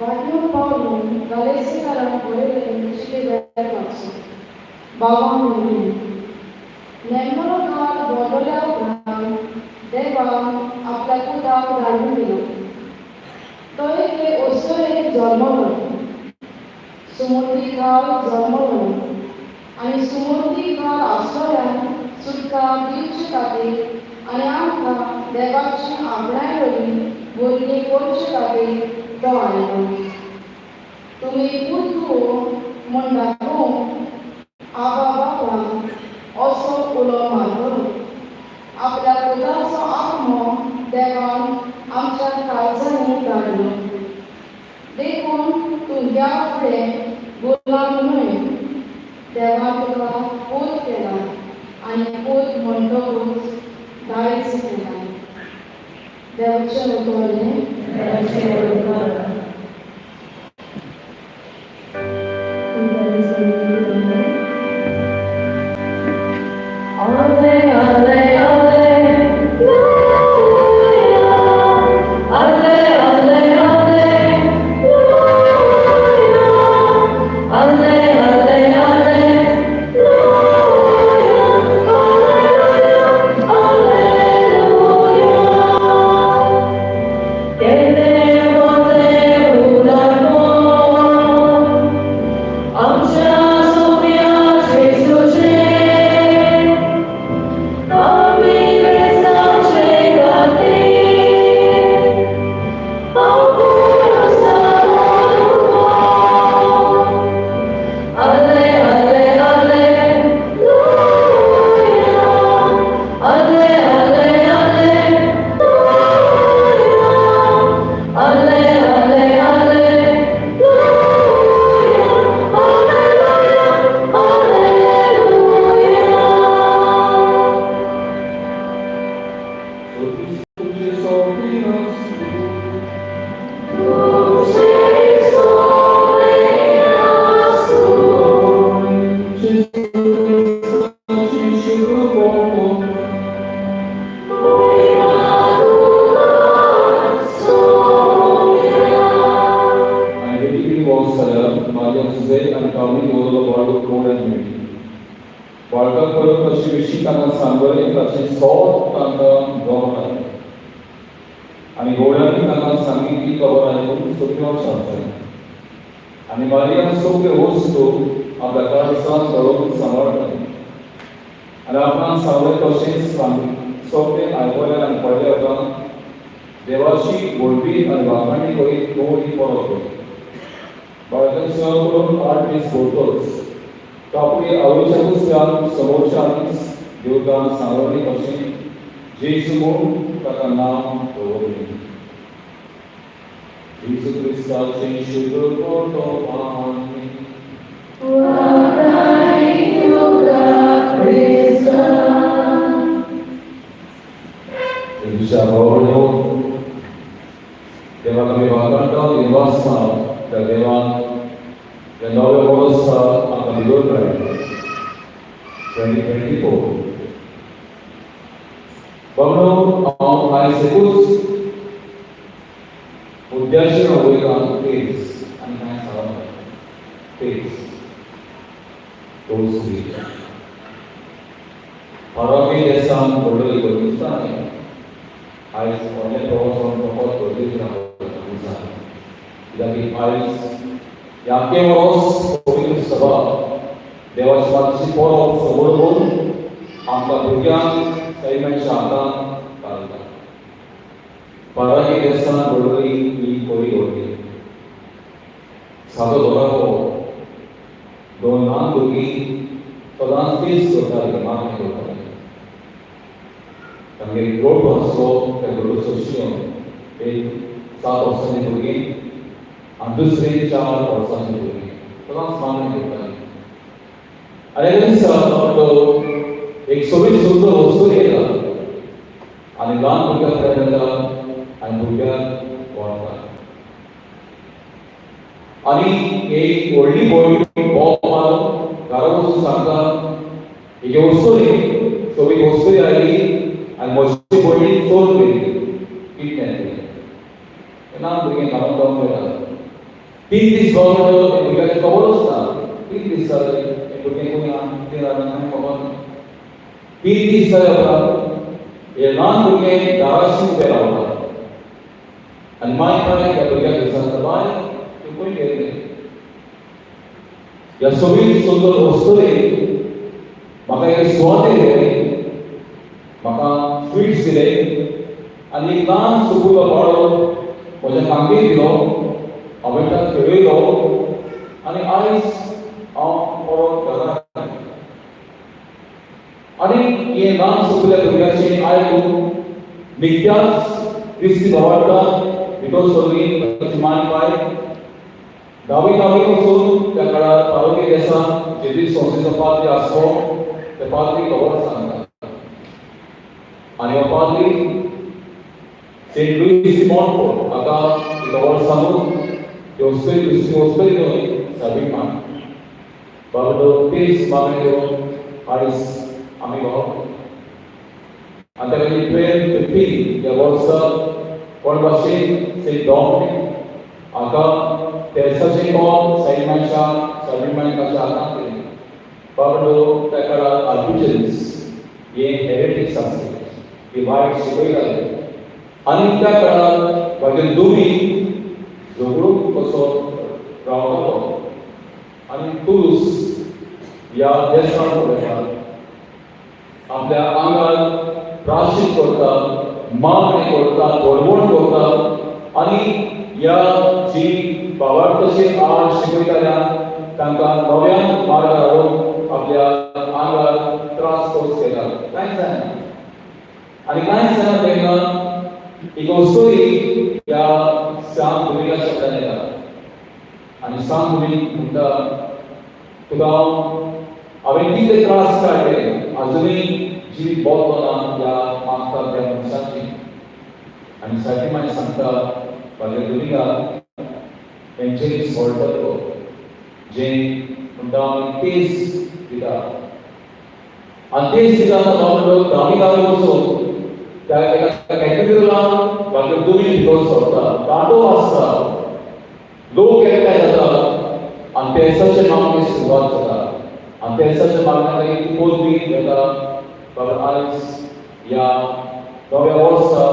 बाटलो पावलून गालेसेकारांक बरयलें शिलेदार वाचूं बाबा म्हणली नेमलो काळ बदलल्या उपरांत देवान आपल्या पुताक धाडून दिलो. तो एके अस्तुरेक जल्मलो, सुमती काळ जल्मलो आनी सुमती काळ आसतल्यान सुटका दिवचे खातीर आनी आमकां देवाची आपणाय वरवीं भुरगीं करचे खातीर तो आयलो. तुमी पूत म्हूण दाखोवंक आबा बाबा असो उलो मारलो. आपल्या पुताचो आत्मो देवान आमच्या काळजांनी धाडलो. देखून तूं ह्या फुडें गुलाम न्हय, देवान तुका पूत केला आनी पूत म्हणटकूच दायज केला. देवाचें उतर हें. Ale, ale, alleluja. Ale, ale, alleluja. Ale, ale, alleluja. Alleluja, alleluja. Kende mote udarpon, आमच्या सोम्या जेजूचे आमी क्रिस्ताचे खातीर आले आले आलेलुया. आले आले आलेलुया. आले आले आलेलुया. आलेलुया, बाळकाक परत कशी विशी तांकां सांगले ताची सोद तांकां गम आयली आनी घोड्यांनी तांकां सांगितली खबर आयकून सोंप्यो शांत. आनी मारियान सगळ्यो वस्तू आपल्या काळजांत दवरून सांबाळटाली आनी आपणाक सांगलें तशेंच सगळें आयकलें आनी पळयल्या उपरांत देवाची व्हडवी आनी वाखाणी करीत तोंडी परत गेली. बाळकाची सेवा करून 8 दीस भरतच तो आपली आवयच्या दुसऱ्या समोरच्या आदींच देवतान सांगली कशें जेजू म्हूण ताका नांव दवरलें. जेजू क्रिस्ताचें शुद्ध आमी. जेजूच्या भावांनो, देवाक आमी वाखाणटा निवासा त्या देवान ह्या नव्या वर्सा आमकां भितर मेळ्ळें 2024. बाबनो, हांव आयज एकूच उद्देशान वयता तेच आनी कांय सांगप तेच तोच. पाराग्वे देशान घडलेली गरज न्ही. आयज व्हडलें प्रवासान फकत गरजेचें दिसा, कित्याक की आयज ह्या वर्स पवित्र सभा देवाची मातशी परब समोर करून आमकां भुरग्यांक सैमाच्या हातांत घालता. पाराग्वे देशान घडलेली ही खरी घडली. सादो धोराको 2 ल्हान भुरगीं सदांच तेच करतालीं, मागणी करतालीं. तांगेर गोटो आसलो, त्या गोटोचो शिंव एक 7 वर्सांची भुरगीं आनी दुसरी 4 वर्सांची भुरगीं सदांच मागणी करतालीं. आनी एका दिसा तो एक सोबीत सुंदर वस्तू येता आनी ल्हान भुरग्याक तयार जाता आनी भुरग्याक व्हरता आनी एक व्हडली भयण बोब मारून घरा वचून सांगता, एक वस्तू सोबीत वस्तू आयली आनी म्हजी भयणी चोर गेली, किडनॅप केली. ल्हान भुरगें घालून जावन वयता. 3 दीस जावन भुरग्याची खबरूच ना. 3 दीस जाले, भुरगें खंय आहा, कितें जालें, कांय खबर ना. 3 दीस जाले उपरांत हे ल्हान भुरगें दाराशी उबें रावता आनी माय बाय त्या भुरग्याक विचारता, बाय, तूं खंय गेल्लें? ह्या सोबीत सुंदर वस्तुरे म्हाका एक सुवातेर व्हेलें, म्हाका स्वीट्स दिले आनी एक ल्हान सुपुल्लो पाडो म्हज्या खांकेर दिलो. हांवें ताका खेळयलो आनी आयज हांव परत घरा. आनी हे ल्हान सुपुल्ल्या भुरग्याचें आयकून निकत्याच क्रिस्ती भावार्थान भितर सरली ताची माय बाय धावी धावी वचून त्या काळार आरोग्य देसान जेजुईत संस्थेचो पाद्री आसलो, त्या पाद्री खबर सांगता. आनी हो पाद्री सेंट लुईस दी मॉन्टफोर्ट हाका ही खबर सांगून ती वस्तू दुसरी वस्तू घेवन साबीक मान बाबा तेच मागणी घेवन आयज आमी भाव. आनी ताका 1215 ह्या वर्सा कोण भाशेन सेंट डॉमिनीक हाका तेर्साचें कॉल साईमाच्या साईमाच्या हातांत दिलें. बाबा, त्या काळार आल्बिजन्स हे हेरेटिक्स आसले, ही वायट शिकयताले आनी त्या काळार मागीर दुमी झगडूंक कसो रावतालो आनी तुलूस ह्या देसांत उलयता, आपल्या आंगार प्रायश्चीत करता, मागणी करता, गोडवण करता आनी ह्या जी भावार्थाचे आड शिकयताल्या तांकां नव्यान मार्ग हाडून आपल्या आंगार त्रास करूंक घेता. कांयच जायना आनी कांयच जायना तेन्ना एक वस्तुरी ह्या सांत दुमिंगाच्या फुड्यान येता आनी सांत दुमिंग म्हणटा, तुका हांवें कितले त्रास काडले, अजुनूय जिवीत बरो ना ह्या मागता त्या मनशाची. आनी सारकी मागीर सांगता, फादर दुमिंगा, तेंच्यांनी सोडटलो जें म्हणटा आमी तेज दिता आनी तेज दिता आसतना गांवी गांवी वचून त्या एका कॅथेड्रलान फादर दुमींग भितर सरता. कांटो आसता, लोक एकठांय जाता आनी तेर्साचे मागणे सुरवात जाता. आनी तेर्साच्या मागण्या खातीर पदवी येता. बाबा, आयज ह्या नव्या वर्सा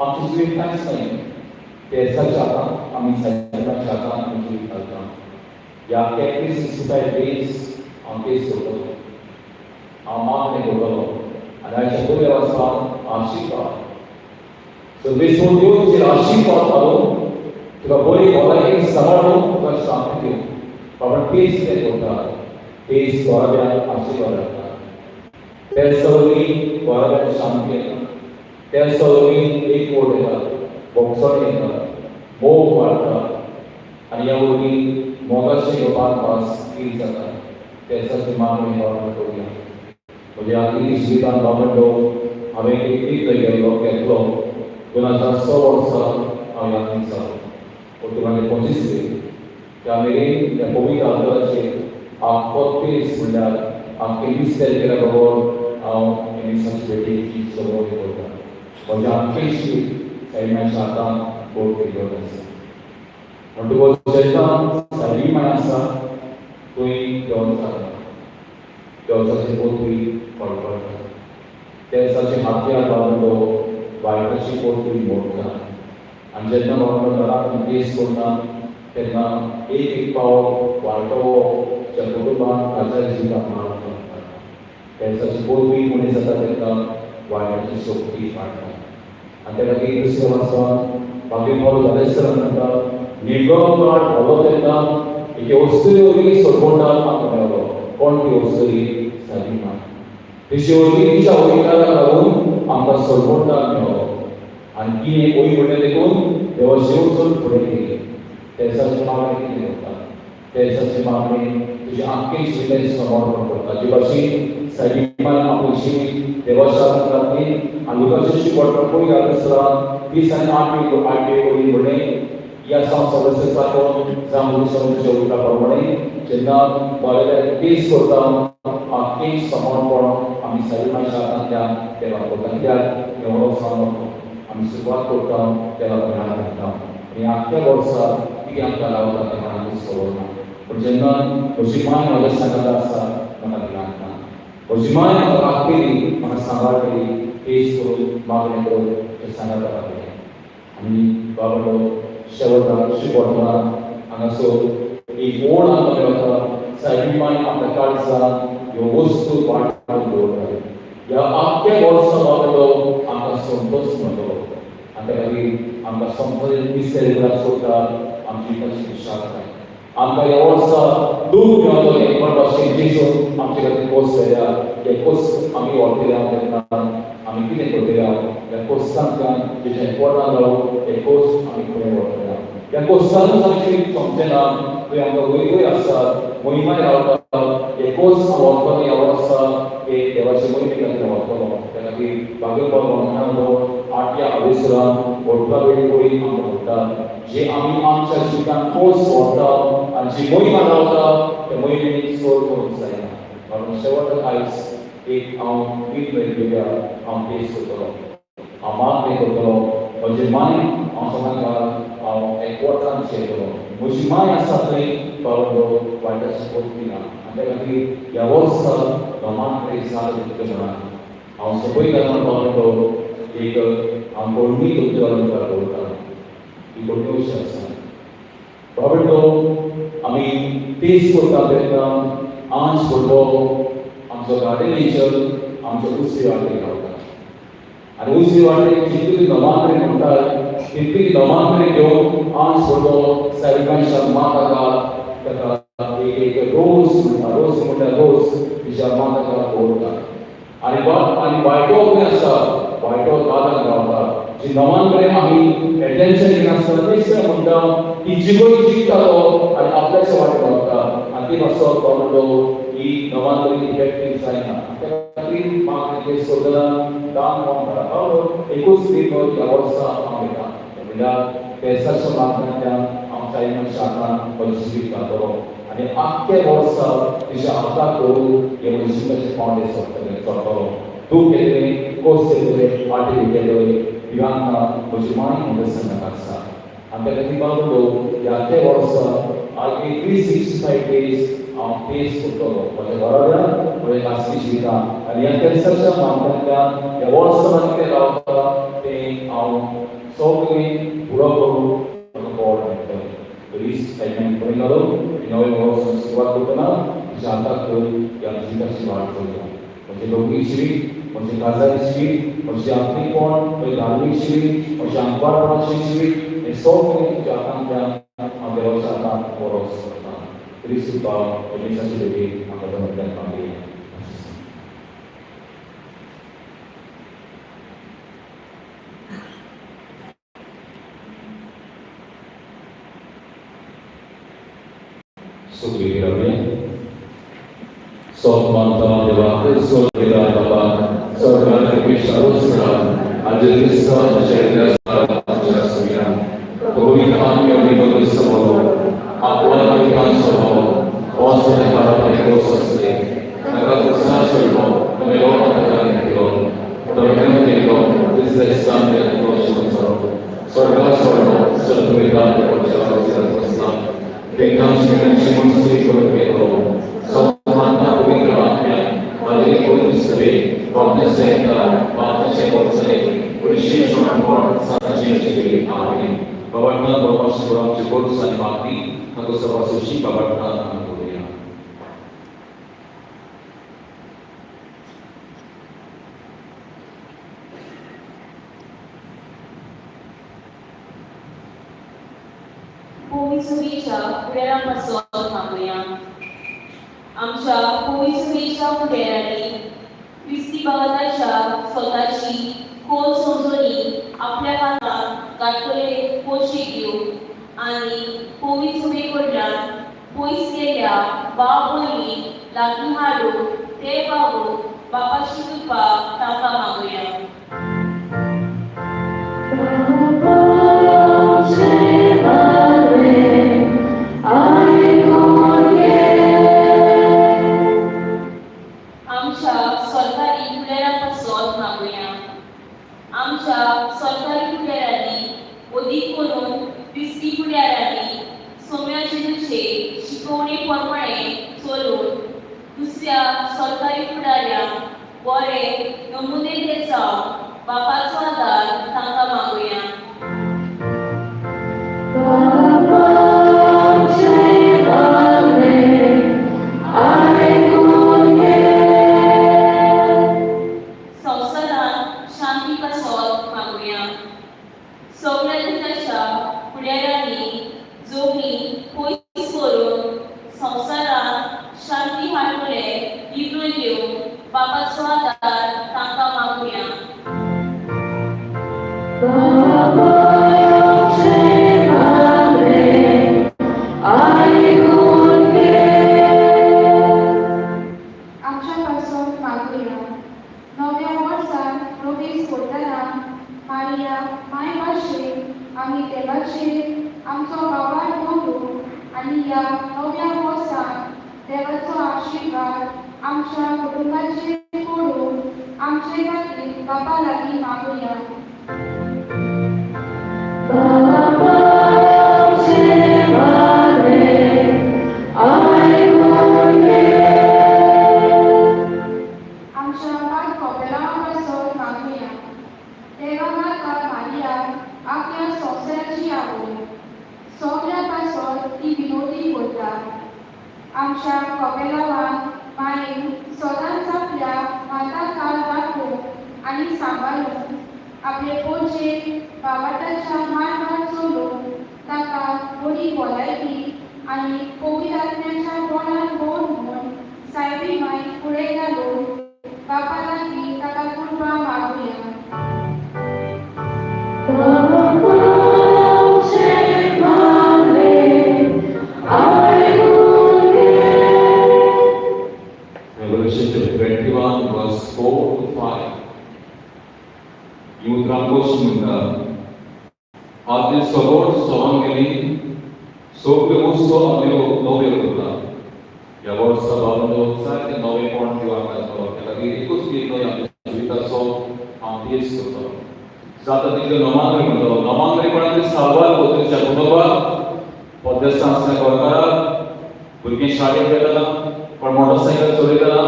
आमचें जिवीत कांयच न्हय, तेर्साच्या हातान आमी, सायबाच्या हातान आमी जिवीत घालता. ह्या कॅथलिक 65 डेज हांव तेज करतलो, हांव मागणें करतलो आनी आयच्या पयल्या वर्साक आशिर्वाद सर्वेश्वर देव तुजेर आशिर्वाद घालून तुका बरी भलायकी सांबाळून तुका शांती दिवं. बाबा, तेज कितें करता? तेज घराब्याक आशिर्वाद हाडटा. तेर्सा वरवीं घराब्याक शांती येता. तेर्सा वरवीं एकवट येता, भोगसण येता, मोग वाडटा आनी ह्या वरवीं मोगाचे पास फील जाता. तेर्साची मागणी बाबा करुया. म्हज्या आदली जिवितान बाबा हांवें एक तीर्थ गेल्लो घेतलो. 2006 वर्सा हांव यात्रीक जालो, पोर्तुगाले 25 त्या मेरेन त्या पवित्र आल्ताराचेर आख्खो तेज म्हणल्यार आख्खें मिस्तेर केल्या बगर हांव मिसाची भेटेची समोर करता. म्हज्या आख्खें जिवीत साईमाच्या हातान बोट केल्लो आसा. म्हणटकच जेन्ना साई माय आसा थंय देवचार जाता, देवचाराचे पोतवी फळफळटा. तेर्साचे हातयार बाबलो वायटाची पोतवी मोडटा. आनी जेन्ना बाबलो घराक तेज करता तेन्ना एक एक पावट वायटो त्या कुटुंबान ताच्या जिवितांत मारता. तेर्साची पोतवी मनीस जाता तेन्ना वायटाची शक्ती वाडटा. आनी त्या खातीर दुसऱ्या वर्सा बाकी पावल जालेसर म्हणटा, निगम काळ व्हलो तेन्ना एके वस्तुरी वरवीं सोडवणदार आमकां मेळ्ळो. कोण ती वस्तुरी? सादी माय. तिचे वरवीं, तिच्या वयकाराक लागून आमकां सोडवणदार मेळ्ळो. आनी ती एक वय म्हणलें देखून देवा शेवट फुडें गेली. तेर्साची मागणी कितें करता? तेर्साची मागणी तुजें आख्खें जिवीत समर्पण करता. जे भाशेन सायबीमान आपलें जिवीत देवाच्या हातांत घातली आनी लुकाचे शिकवण पयल्या दुसरा 30 आनी 8 वळी म्हणलें, ह्या संवसाराचो साको जावं समजच्या उतरा प्रमाणे जेन्ना बाळाक पेस करता आख्खें समर्पण आमी सायबीमाच्या हातांतल्यान देवाक करता. कित्याक हें वर्सा आमी सुरवात करता देवाक मेळां घालता आनी आख्ख्या वर्सा कितें आमकां रावता तें कोणाकूच खबर ना. पूण जेन्ना म्हजी माय म्हज्या सांगाता आसा म्हाका भिरांत ना. म्हजी माय म्हाका राखतली, म्हाका सांबाळटली, पेस करून मागणें करून ते सांगाता रावतली. आनी बाबालो शेवटाक शिकवतना हांगासर एक ओळ आमकां मेळटा, सायबी माय आपल्या काळजान ह्यो वस्तू वांटून दवरता. ह्या आख्ख्या वर्सा बाबालो आमकां संतोश मेळटलो आनी त्या खातीर आमकां संतोश दिसले सोदता आमची कशी विशालताय आमकां ह्या वर्सा दूख मेळटलें. पण भाशेन जेजू आमचे खातीर कोस जाल्या, हे कोस आमी व्हरतले तेन्ना आमी कितें करतले? ह्या कोसांतल्यान जेचे पोटान रावून हे कोस आमी फुडें व्हरतले. ह्या कोसानूच आमचें सोंपचें ना, थंय आमकां वयरूय आसात मोहिमाय रावता. हे कोस हांव व्हरतलो ह्या वर्सा, हे देवाचे मोहिमे खातीर व्हरतलो. त्या खातीर बागेलबाब म्हणलो 8 अवेसरान 18 वेळी वळी आमकां म्हणटा, जे आमी आमच्या जिवितांत कोस व्हरता आनी जी मोहिमा रावता त्या मोहिमेक सोड करूंक जायना. कारण शेवटाक आयज एक हांव वीट मेळटल्या, हांव पेस करतलो, हांव मागणें करतलो, म्हजी माय हांव सदांकाळ हांव एकवटान शिकतलो. म्हजी माय आसा थंय बाबडो वायटाची कोत्ती ना. आनी त्या खातीर ह्या वर्सा नमान जालें तितलें म्हणा हांव सोंपयतना बाबडो एक हांव कोडणी तुमच्या मुखार दवरता. ही कोडणी अशी आसा बाबडो, आमी पेस करता तेन्ना आंज भुरगो आमचो गार्डियन एंजल आमचो उजवी वाटेक रावता आनी उजवी वाटेक जितली नवांकरी म्हणटात तितली नवांकरी घेवन आंज भुरगो सायबाच्या माताका ताका एक एक रोज म्हणटा, रोज म्हणल्यार रोज तिच्या माताका दवरता. आनी आनी वायटो खंय आसा, वायटो दादाक रावता. जी नवांकडे आमी एटेन्शन घेनासतना तेच म्हणटा ती जिवय जिखता तो आनी आपल्याच्या वाटेक रावता आनी ती मातसो बाबडो ही नवांकरी इफेक्टीव जायना. त्या खातीर मागणें ते सोदना दान म्हणटा बाबडो एकूच रीत ह्या वर्सा हांव घेता, म्हणल्यार पेसाच्या मागण्यांतल्यान हांव सायबाच्या हातान म्हजें जिवीत घालतलो आनी आख्खे वर्सा तिच्या हाताक धरून हे म्हज्या जिविताचे पावंडे सोडटले चडटलो. दूख येतलें, कोस येतले, वाटेर येतले, भिरांत ना, म्हजी माय म्हज्या संगात आसा. आनी त्या खातीर बाबडो ह्या आख्खे वर्सा 365 डेज हांव पेस करतलो म्हज्या घराब्यान, म्हज्या खासगी जिवितान आनी ह्या केन्सरच्या माध्यमांतल्यान ह्या वर्सा कितें रावता तें हांव सगळें पुरो करूं म्हाका पोड मेळटलें. तरी सायबान फुडें घालून नवें वर्स सुरवात करतना तिच्या हाताक धरून ह्या जिविताची वाट चलया. म्हजें लौकीक जिवीत, म्हजें काजारी जिवीत, म्हजें आत्मीकपण, म्हजें धार्मीक जिवीत, म्हजें आंकवारपणाचें जिवीत, हें सगळें तुज्या हातांतल्यान हांव देवाच्या हातांत बरो करता. तरी सुद्दां परमेश्वराची भेटी आमकां जमतल्यान मागया. सुखी रावया. सोत मानता देवा क्रिस्तो बाबा स्वर्गात विश्वास आज क्रिस्त पवित्र आत्म्या समोर आपला समोर बाबांना कोविसुरीच्या फुडारा पासून थांबुया. आमच्या कोविसुरीच्या फुडारांनी क्रिस्ती बाबाच्या स्वताची खोल समजणी आपल्या हातांत गांठलेले पोशे घेवन आनी कोविसुरी कडल्यान पयस गेल्ल्या भाव भयणीक लागीं हाडून ते वावरूंक बापाची कृपा तांकां मागुया. आमच्या सरकारी फुडारा पासत मागुया. आमच्या सरकारी फुडारांनी, अदीक करून क्रिस्ती फुडारांनी, सोम्या जेजूचे शिकवणे प्रमाणे चलून दुसऱ्या सरकारी फुडाऱ्यांक बरे नमुने ते जावन बापाचो आदार तांकां मागुया. संवसारांत शांती पासत मागुया. सगळ्या देशाच्या फुडाऱ्यांनी जोखमी पयस करून संवसारांत शांती हाडटले दिवन घेवन बापाचो आदार तांकां मागुया. आमच्या पासून मागुया. नव्या वर्सान प्रवेश करतना मारिया माय भाशेन आमी देवाचेर आमचो भावार दवरून आनी ह्या नव्या वर्सान देवाचो आशिर्वाद आमच्या कुटुंबाचेर पडून आमचे खातीर बापा लागीं मागुया. आमच्या पांच कपेलां पासून मागुया. देवा माता मारिया आपल्या संवसाराची आवय, सगळ्या पासून ती विनोदी करता. आमच्या कपेलावान मायेन सदांच आपल्या माता काल राखून आनी सांबाळून आपले पोरचे बाबाटाच्या मार्गार चलून ताका बरी भलायकी आनी पवित्र आत्म्याच्या बळान भर म्हूण सायबी माय फुडें घालून बापा लागीं ताका कृपा मागुया. Revelation chapter 21, verse 4 to 5. ही उतरां कशी म्हणटा, आदले सगळ सोंग गेली, सगळ्यो वस्तू आमी नव्यो करता. ह्या वर्सा बाबांनो जायते नवेपण दिवंक घातलो. त्या खातीर एकूच निर्णय आमच्या जिविताचो हांव तेच करतलो. जाता तितल्यो नमांगरी म्हणटलो. नमांगरीपणाचे साल्वार पोतरीच्या कुटुंबाक, पद्दस्तां आसल्या गोंयकाराक, भुरगीं शाळेक वेतना, कोण मोटरसायकल चलयतना,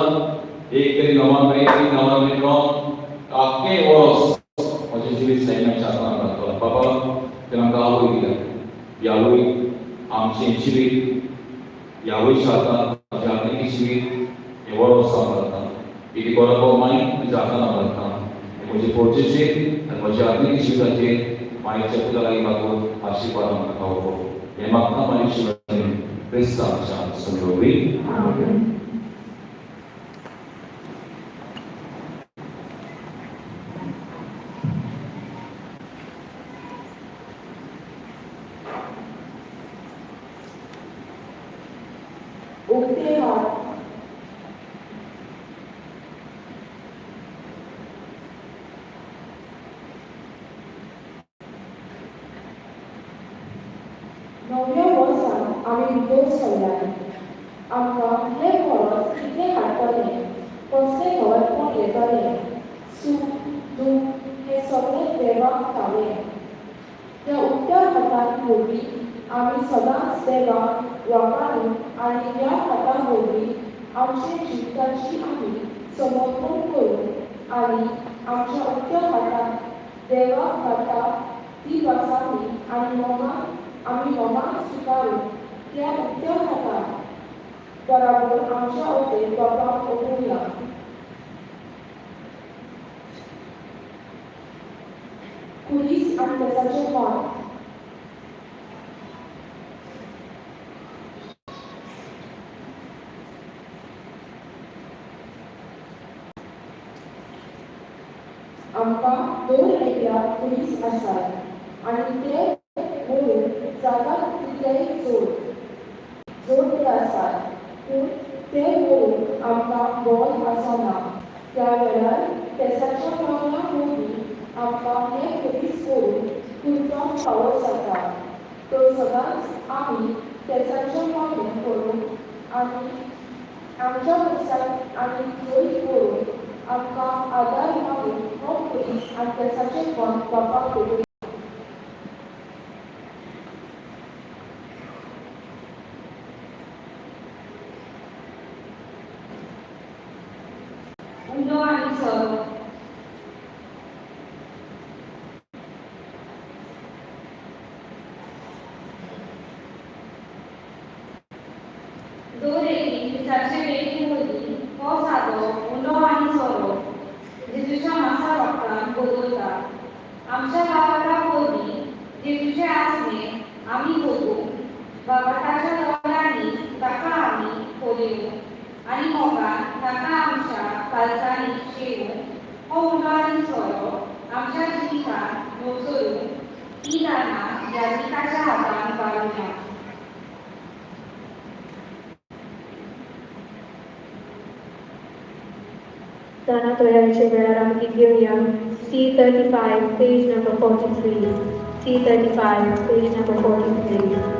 एक तरी नमांगरी, तीन नमांगरी मेळोन आख्खें वर्स म्हजें जिवीत सैमाच्या हातान घालतलो. बाबा, ते आमकां आवय दिल्या. ही आवय आमचें जिवीत ह्या आवयच्या हातान, आमच्या आत्मिकी जिवीत हें वर्स हांव घालता. इति बरोबर माय तुज्या हातान हांव घालता. म्हजे पोर्चेचेर आनी म्हज्या आत्मिकी जिविताचेर मायच्या पुता लागीं मागून आशिर्वाद आमकां खावपो हें मागता म्हाजी शिवाय क्रिस्तांव आमच्या समजोवी. उगते हात. नव्या वर्सान आमी भितर सरल्यात. आमकां हें वर्स कितें हाडटलें, कसलें नवेपण येतलें, सूख दूख हें सगळें देवाक फावें. त्या उक्त्या हातान वरवीं आमी सदांच देवाक वळखून आनी ह्या हाता वरवीं आमच्या जिविताची आमी समर्पण करून आनी आमच्या उक्त्या हातान देवाक घालता ती भासांनी आनी मोगान आमी मोगान स्विकारून त्या उक्त्या हातान बराबर आमच्या वटेन बापाक ओंपुया. खुरीस आनी तेसाचें हात. आमकां दर एकल्याक खुरीस आसात आनी ते व्हरून जाता तितलें जोड जोड. आसात पूण तें करूंक आमकां बोल आसना. त्या वेळार तेसाच्या मागण्या वरवीं आमकां हें खुरीस करूंक तुरतान फावो जाता. तर सदांच आमी तेसाचें मागणें करूंक आनी आमच्या मनशाक आनी जैत करूंक आमकां आदार मागून हो खुरीस आनी तेसाचें खण बापाक भेटयता. उंडो आनी सोरो. दोरेली मिसाचे वेळी मदीं हो सादो उंडो आनी सोरो जेजूच्या मासा वखदान बदलता. आमच्या बाबाटा वरवीं जेजूचें आसणें आमी भोगूंक, बाबाटाच्या दोळ्यांनी ताका आमी पळोवंक आनी मोगान ताका आमच्या काळजांनी शेवूंक हो उंडो आनी सोरो आमच्या जिवितांत नवसरून ती दानां याज्ञिकाच्या हातान घालुया. दाना तयारीच्या वेळार आमी गीत घेवया C35, page number 43. C35, page number 43.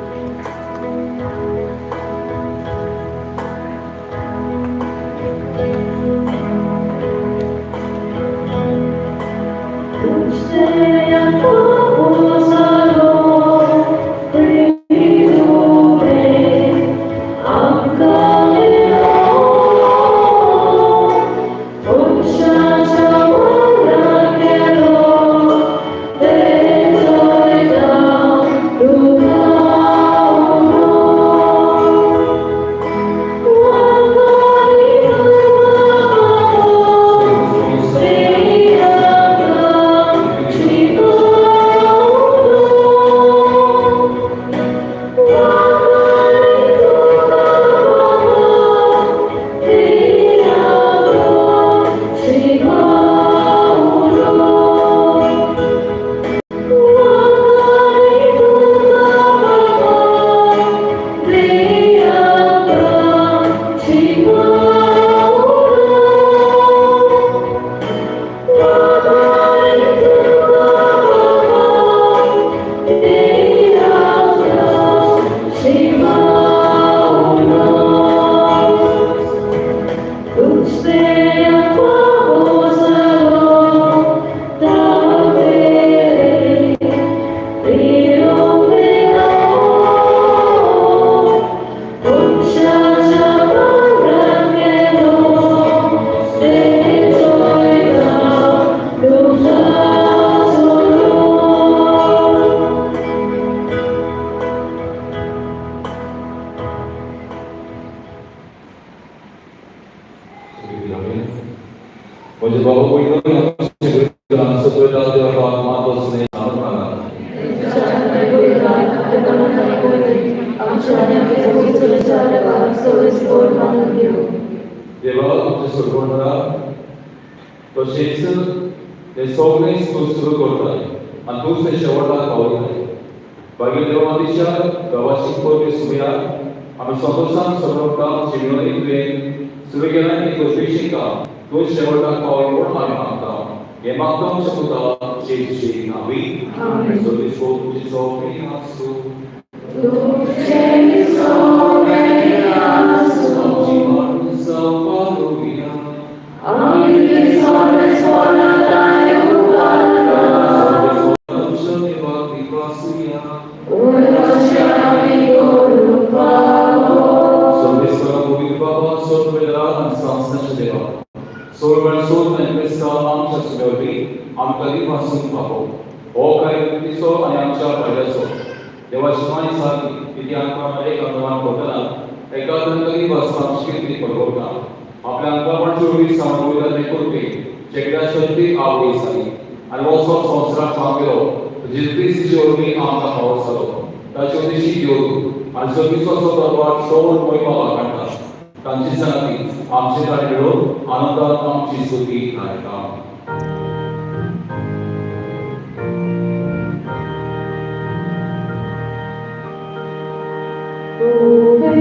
म्हजे बाबा पयलो सकयल देवा मातो स्नेह. देवा तुमचे सोडवणारा तशेंच ते सगळें तूं सुरू करताय आनी तूंच ते शेवटाक पावयताय. बाकी देवा मातीच्या देवाची पवित्र सुया आमी संतोशान समर्पता शिमियोनी तुवें सुरू केलां ती करपेची काम तूं शेवटाक पावय म्हूण आमी मागता. हें मागता आमच्या पुता जेजूचे नांवी. सर्वेस्पर तुमची सगळीं आसूं. आमची जावपालुया. आमच्या देवा कृपा आसुया. सर्वेस्परा पवित्र बाबा सोड आनी संस्थांच्या देवा सोड सोड आनी क्रिस्तांव आमच्या सुद्या आमकां दिवपासून पावो हो कार्यकृतीचो आनी आमच्या फायद्याचो देवाची माय सारकी ती आमकां एक अनुमान करतना एका तरी बसता आमची कीर्ती पळोवता आपल्या अंगापणची वरवीं सांगून वयता करपी शेगड्या शक्ती आवडी जाली आनी वचो संवसाराक पावलो जेजू क्रिस्तीचे वरवीं आमकां फावो जालो ताचे उद्देशी घेवन आनी सर्वीसचो दरबार सोड मोहिमा वाखाणटा तांची सांगती आमचे ताणें मेळून आनंदान आमची स्तुती गायता. Oh.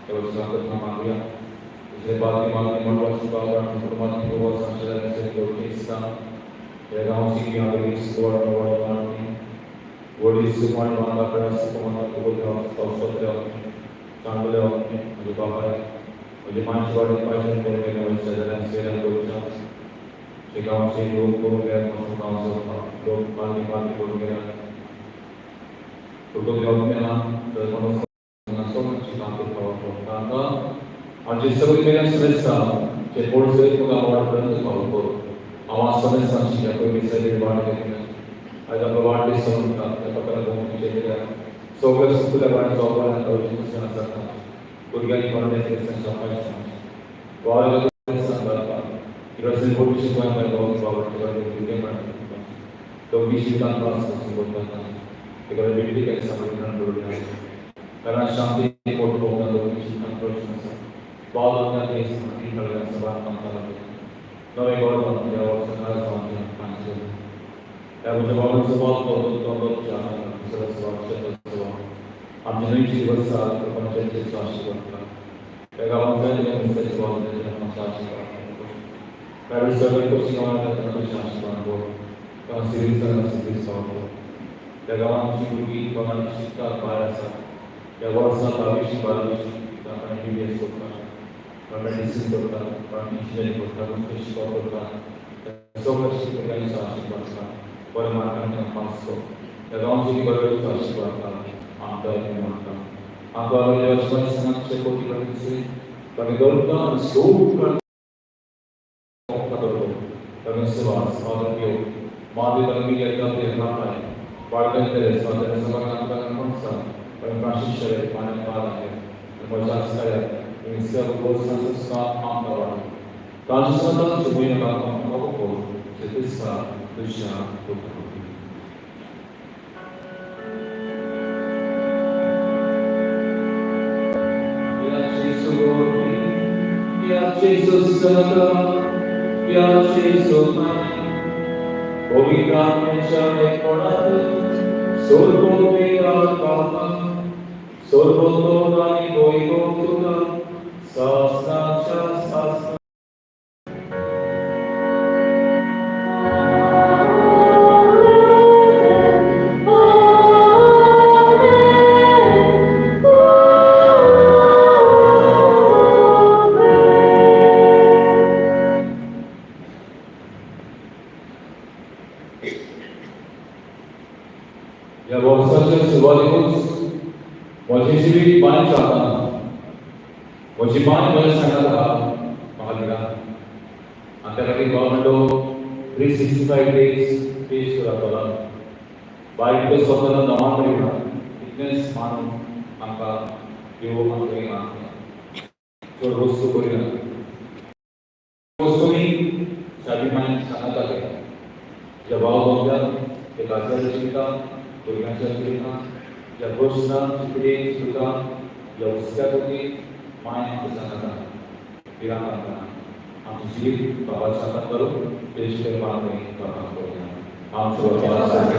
त्या वर्साक मागुया. दुसरे पाद्री मागणी म्हणपाची बाबा कुटुंबात गोवा संशोधनाचे घेवचे इत्सा ह्या गांवची मागणी वडील सुमाण मांगा सुकुमार चांगले म्हजे बापाय म्हजे मानशी वाडीत पायशन करून गेले शेजाऱ्यान सेऱ्यान करूच्या जे गांवचे लोक करून गेले गांवचो लोक मागणी मागणी करून गेले कुटुंब आमचे सगळे मेल्या सदस्य जे कोण सगळे तुका वाडपर्यंत पावतो हांव सदस्यांची पयली सगळी वाड केली आयज आमकां वाडदीस समजता त्या प्रकारे भोंवती सगळे सुकुल्या वाड चौपान आसा भुरग्यांनी कोण वाड सांगता बोटी शिकवाय भुरगे दोगी शिकतात करता तेका बिल्डिंग सांगता कारण शांती पोट दोगी शिकतात प्रश्न आसा बाल नवे गोड त्या वर्सां त्या म्हज्या बाबांचो दुसरो आमच्या न्हंयची वर्सा पंचायतीचो आशिर्वाद त्या गांवांतल्या मिनिस्टरचे बाब आशिर्वाद प्रायव्हेट सगळे कोचिंग गांवांत आशिर्वाद कर सिव्हिल सिव्हिल सॉल्व त्या गांवांत भुरगीं दोगांनी शिकतात भायर आसा त्या वर्सा 10वी 12वी शिकता एम बी बी एस करता मेडिसीन करता इंजिनियरींग करता नुस्तें शिकप करता सगळें शिकप्यांचो आशिर्वाद आसा बऱ्या मार्कान तांकां पास कर त्या गांवची बऱ्याचो आशिर्वाद आमकां मागता आमकां देवाच्या सांगचे कोटी कडेन ताणें दवरता आनी सोड करतो ताणें सुवास फादर पियो मादी ताणें येता ते रावताय बाळकांचे स्वातंत्र्य सभा म्हणसा पण फ्रांसीस शरे पाण्यात पार आहे म्हज्या आसकाऱ्या Piace Santa, piace Solmai, Ovitamne Konat, Sorbo Papa, Sorbo Dani Goigo Sasna Sasna. ह्या वर्साच्या सुरवातीकूच म्हजें जिवीत बांयच्या हातान म्हजी बांय म्हज्या सांगात आहा म्हाका दिला आनी त्या खातीर गव्हर्मेंटो 365 डेज पेश जातलो बाय भितर स्वता नवान करिना इतलेंच मानून आमकां देव आमकां मागता चड वस्तू करिना वस्तूंनी शादी मायन सांगात आसले ज्या भाव गमतात ते काजारी शिकता भुरग्यांच्या शिकता ज्या प्रश्नां चित्रे शिकता ज्या हुस्क्या कोती माय आमकां सांगता भिरांत आमकां आमचें जिवीत बाबाच्या हातांत करून पेश करपाक आमी बाबाक करुया आमचो बाबा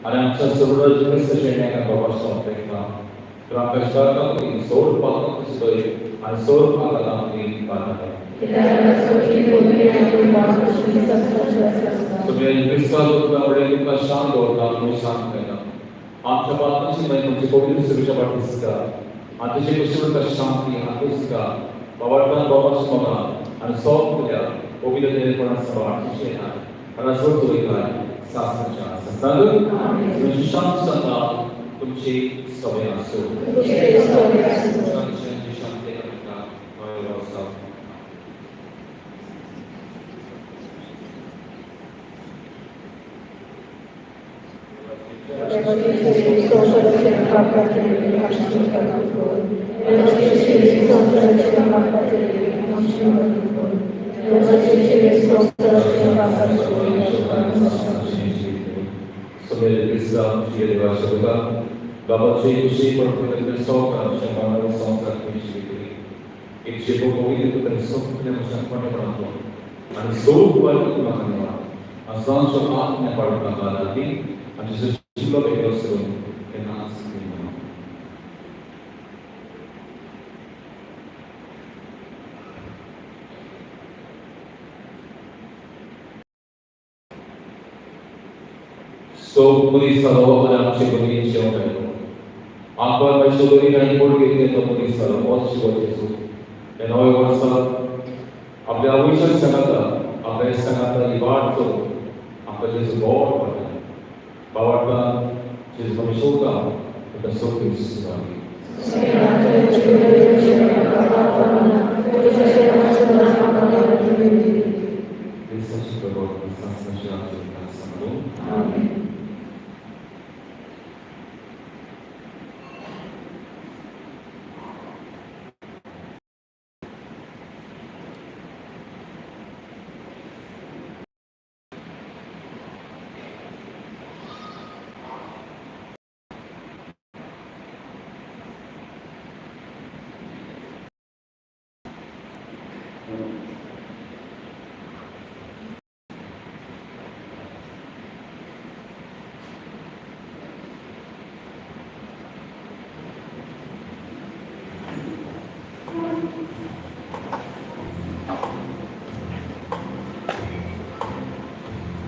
आणि आमच्या सगळं क्रिस्त शेण्याक बाबा सोंपेता तर आमकां स्वर्गाक सोड पावता आणि सोड पावता आमची पावता तुमी क्रिस्तांव तुमकां तुमकां शांत दवरता तुमी शांत मेळटा आमच्या पात्राची मागीर तुमची पवित्र सुरक्षा वाट दिसता आनी तुजे कशी तुमकां शांती आनी दिसता बाबाटपान बाबा मोगा आनी सॉफ्ट पवित्र कोणा सभा येना कारण सोड वयता सासनाच्या सत्संग तुमची शांत सांगा तुमची सवय आसो शांती शांती आमकां So, muli sa loob ng sigurado siya kayo. Ang may suguri na impurgit nito muli sa loob siya Jesu. नवे वर्स आपल्या आवयच्या सांगाता आपल्या सांगाता ही वाट चल आमकां जेजू गोड वाडटा बावाडटा जेजू आमी सोदता ताका सोदपी Amen.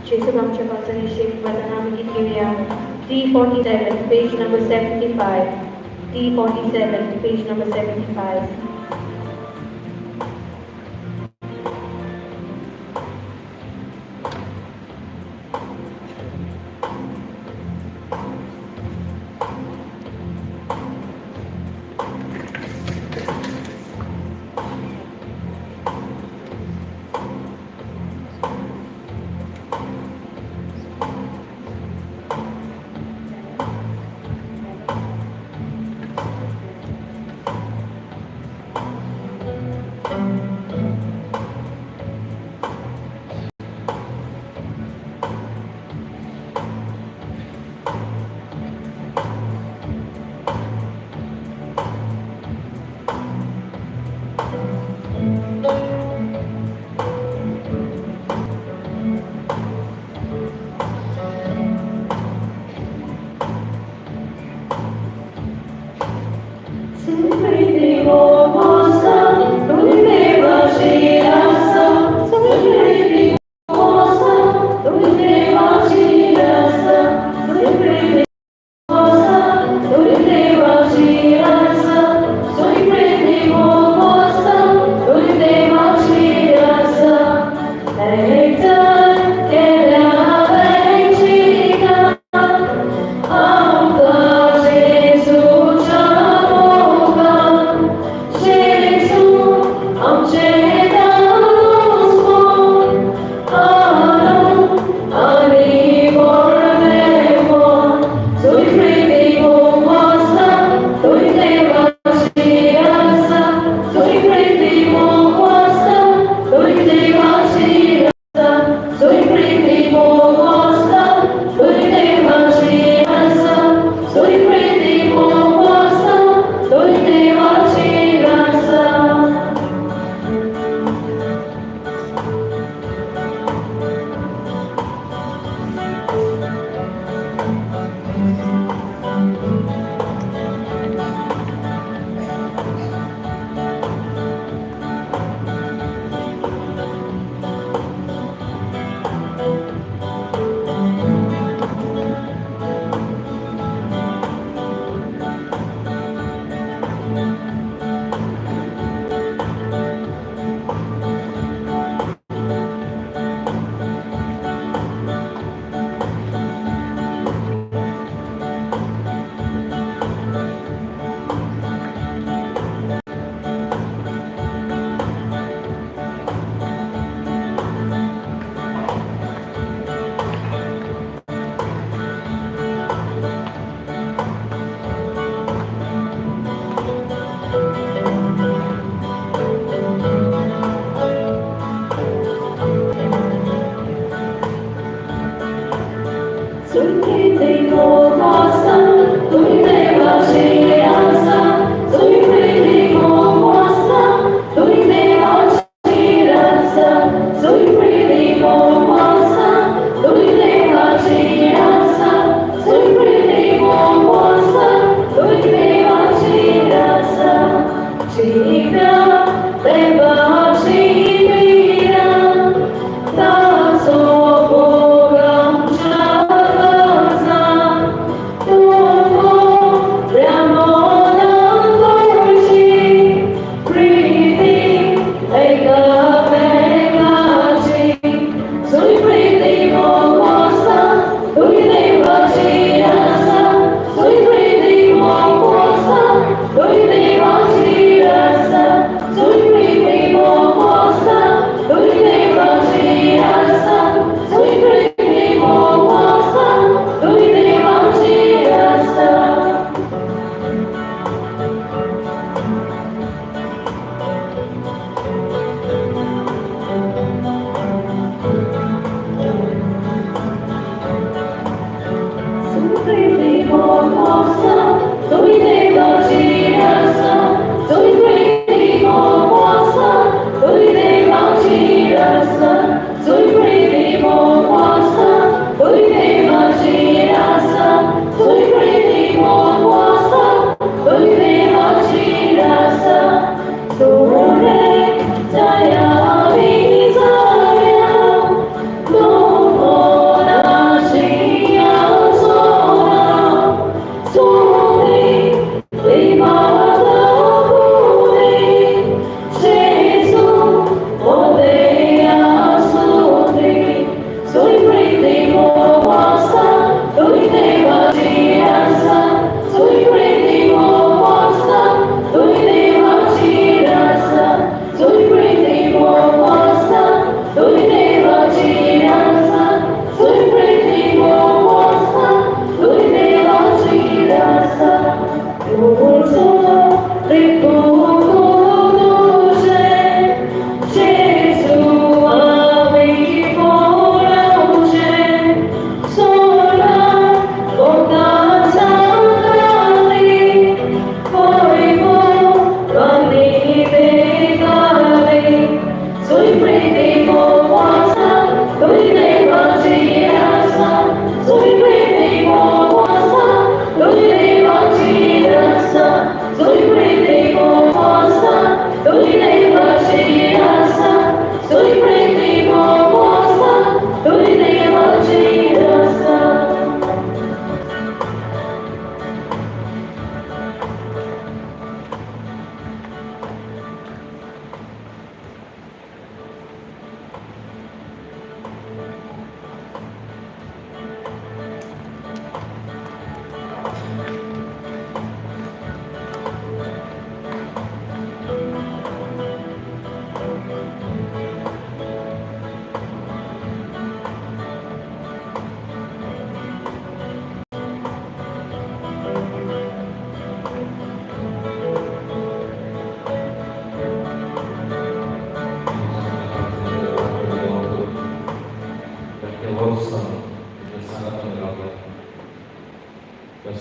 Jesu आमच्या पाचानी शिक वतना आमी गीत घेवया. 347, page number 75. 347, page number 75.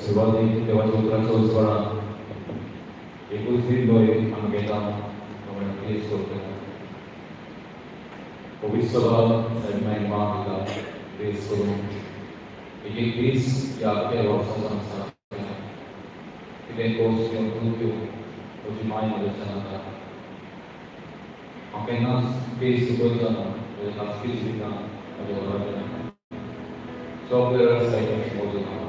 सुरवातीक देवाच्या उतराचो उजवाडान एकूच दीन न्हय आमी घेता प्रेस करता पवित्र सभा साहेब माफ दिता प्रेस करून एक एक दीस ह्या अख्ख्या वर्साचो आसा कितें कोर्स किंवा कृत्यो म्हजी माय म्हज्या सांगता. हांव केन्नाच पेज चुकयचो ना म्हज्या खासगी जिवितांत म्हज्या घरांतल्यान सगळे रस्त्याचे मोजून सांगता.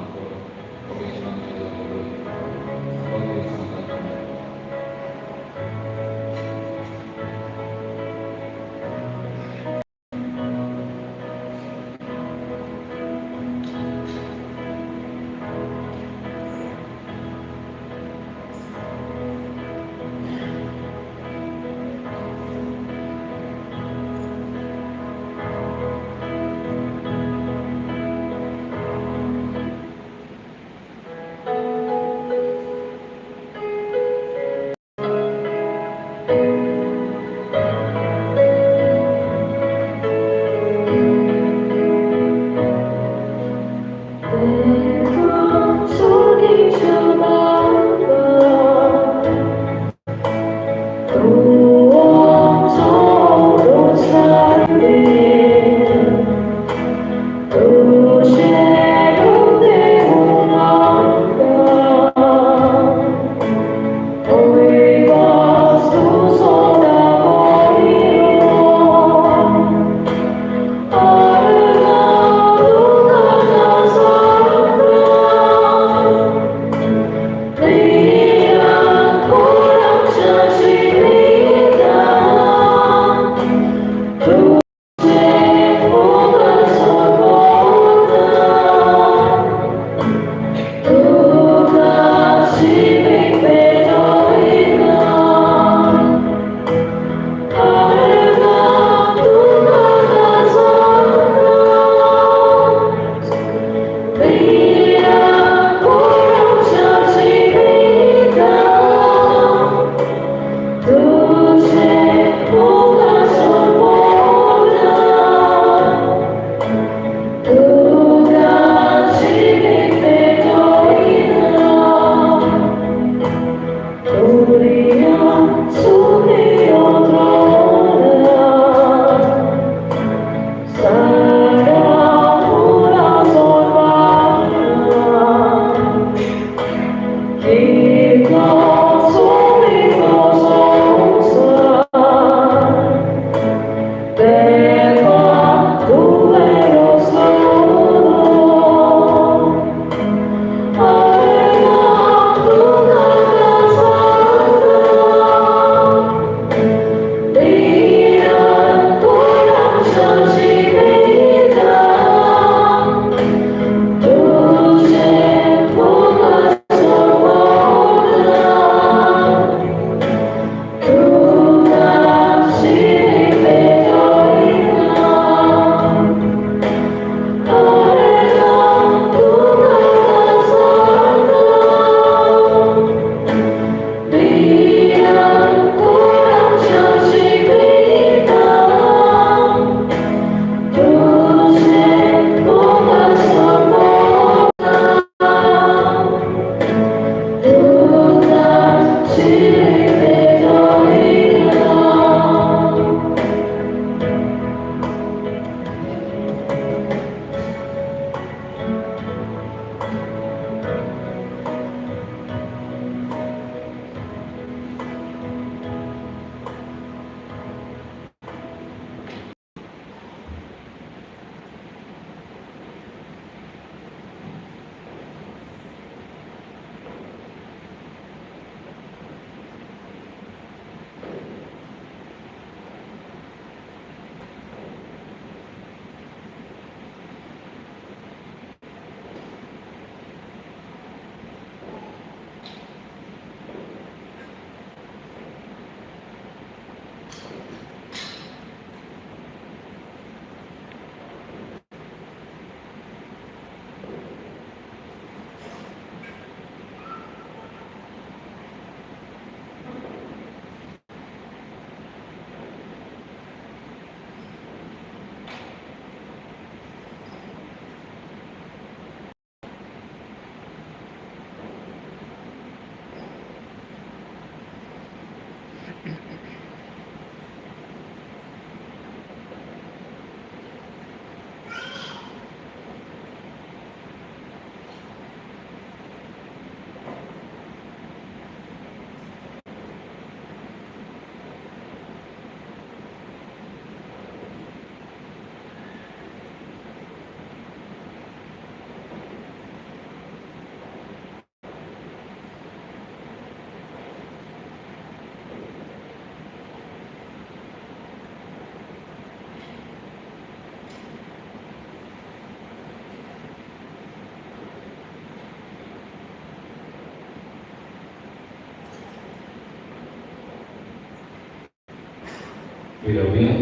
फिरवया,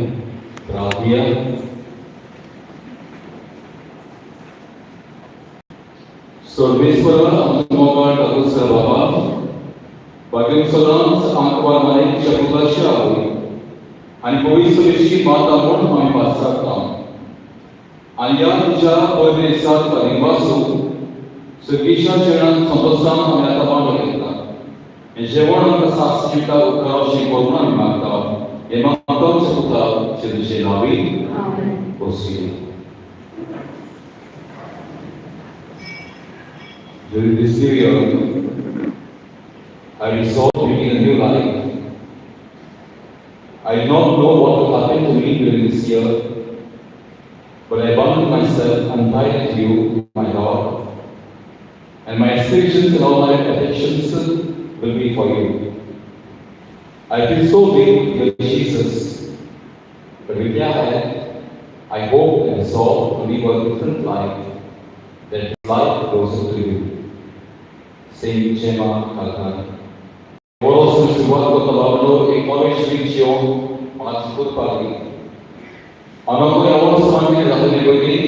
रावया. सर्वेस्वरा आमचो मोगाळ ठाकूर बाबा, भाग्యం सदांच आमकां मानेच्या पुताची आवय आनी पवित्र माता म्हूण आमी पाचारता आनी ह्या तुज्या पयले दिसा तुका निवासू सर्गीच्या चरणांत संतोशान आमी आतां मांडो घेता. हें जेवण आमकां सास जिविता उपकार अशें करून आमी मागता. हें मागता आमच्या पुता जेजूचे नांवी. बसुया. During this new year, I resolved to begin a new life. I do not know what will happen to me during this year, but I bound myself entirely to you, my Lord, and my aspirations and all my affections will be for you. I feel so weak, dear Jesus, but with your help, I hope and resolve to live a different life, that life closer to you. Saint Gemma Galgani. बरो सुरवात करता बाबलो, एक बरें जिवीत जिवन म्हाका करपाक. हांव ह्या वर्सा कितें जातलें पयलीं,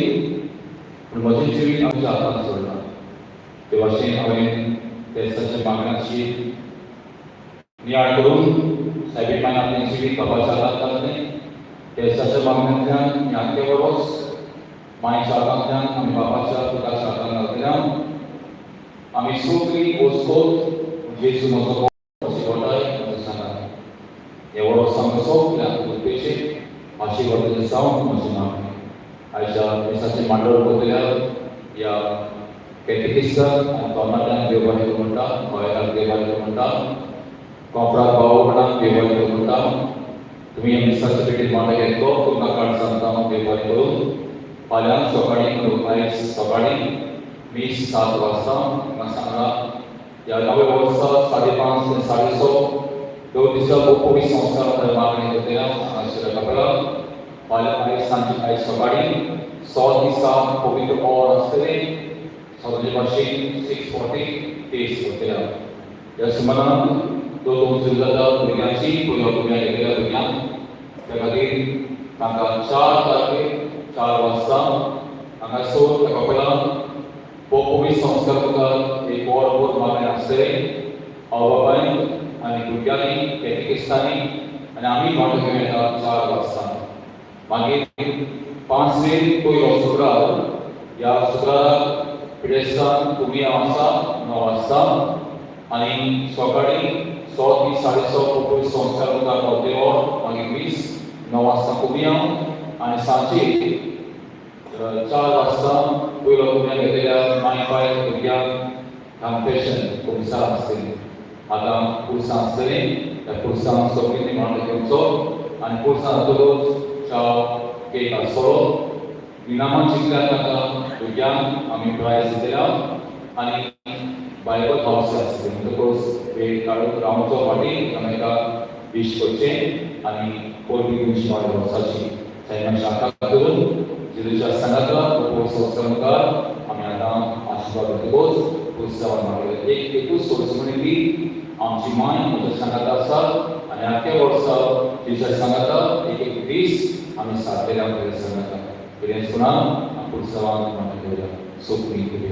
पूण म्हजें जिवीत आमच्या हातांत सोडलां. ते भाशेन हांवें तेसाच्या मागण्याची नियाळ करून सायबीण मायन आपलें जिवीत बाबाच्या हातांत घातलें. तेसाच्या मागण्यांतल्यान हें आख्खें वर्स मायच्या हातांतल्यान आमी बाबाच्या पुताच्या हातांत घातल्या. आमी सगळीं वचकोत जेजू म्हजो आशिर्वादाय म्हजो सांगात. हें वर्स आमकां सगळ्यांक कृपेचें आशिर्वादाचें जावं म्हजें मागणें. आयच्या मिसाचें मांडवळ करतल्या ह्या कॅटेकिस्टाक आनी तरणाट्यांक देव बरें करूं म्हणटा, गोंयकारांक देव बरें करूं म्हणटा, कोंपराक भाव भयणांक देव बरें करूं म्हणटा. तुमी ह्या मिसाच्या पेटीत वांटो घेतलो, तुमकां कार्ड सांगता. देव बरें करूं. फाल्यां सकाळीं, आयज सकाळीं मीस 7 वाजता म्हाका सांगला. ह्या नव्या वर्सा 5:30 ते 6:30 2 दिसा पवित्र संस्कार मागणी करतल्या हांगासर कपेलाक. फाल्यां आयज सांजे, आयज सकाळीं 6:45 पवित्र और आसतलें. सदचे भाशेन 6:40 टेस्ट करतल्या. ह्या सुमारान दोन दोन सुरू जाता भुरग्यांची पयलो भुरग्यां घेतलेल्या भुरग्यांक. त्या खातीर तांकां 4 तारखेक 4 वाजता हांगासर त्या कपेलान पवित्र संस्कार मुखार एक वर मागणें आसतलें. आवय बापायन आनी भुरग्यांनी, कॅटेकिस्टांनी आनी आमी वांटो घेवं येता 4 वाजता. मागीर 5वेर पयलो शुक्रार, ह्या शुक्राराक पिडेस्तान तुमी आसा 9 वाजता आनी सकाळीं 6 ते 6:30 पवित्र संस्कार मुखार पावते वर, मागीर वीस 9 वाजता कुमियांव आनी सांजे 4 वाजता पयलो कुमियांव घेतलेल्या माय पाय भुरग्यांक कन्फेशन कुमसार आसतली. आतां पुरसां आसतलीं, त्या पुरसांक सगळीं वांटो घेवचो आनी पुरसां जातकूच च्या केक आसतलो. इनामां जिखल्या ताका भुरग्यांक आमी प्रायज दितल्या आनी बायबल हावस आसतलें. म्हणटकूच वेळ काडून रावचो, फाटीं एकामेका वीश करचें आनी परबीं दिवची नव्या वर्साची. सायबाच्या शाखा करून जेजूच्या सांगाता संस्कार मुखार आमी आतां आशिर्वाद घेतकूच पुरसांवान मागले. एक एकूच सोर्स म्हणी ती आमची माय म्हज्या सांगाता आसा आनी आख्या वर्सा तिच्या सांगाता एक एक दीस आमी सारतले आमच्या सांगाता. कितें सुना पुरसांवान मागले. सोंपणी तुमी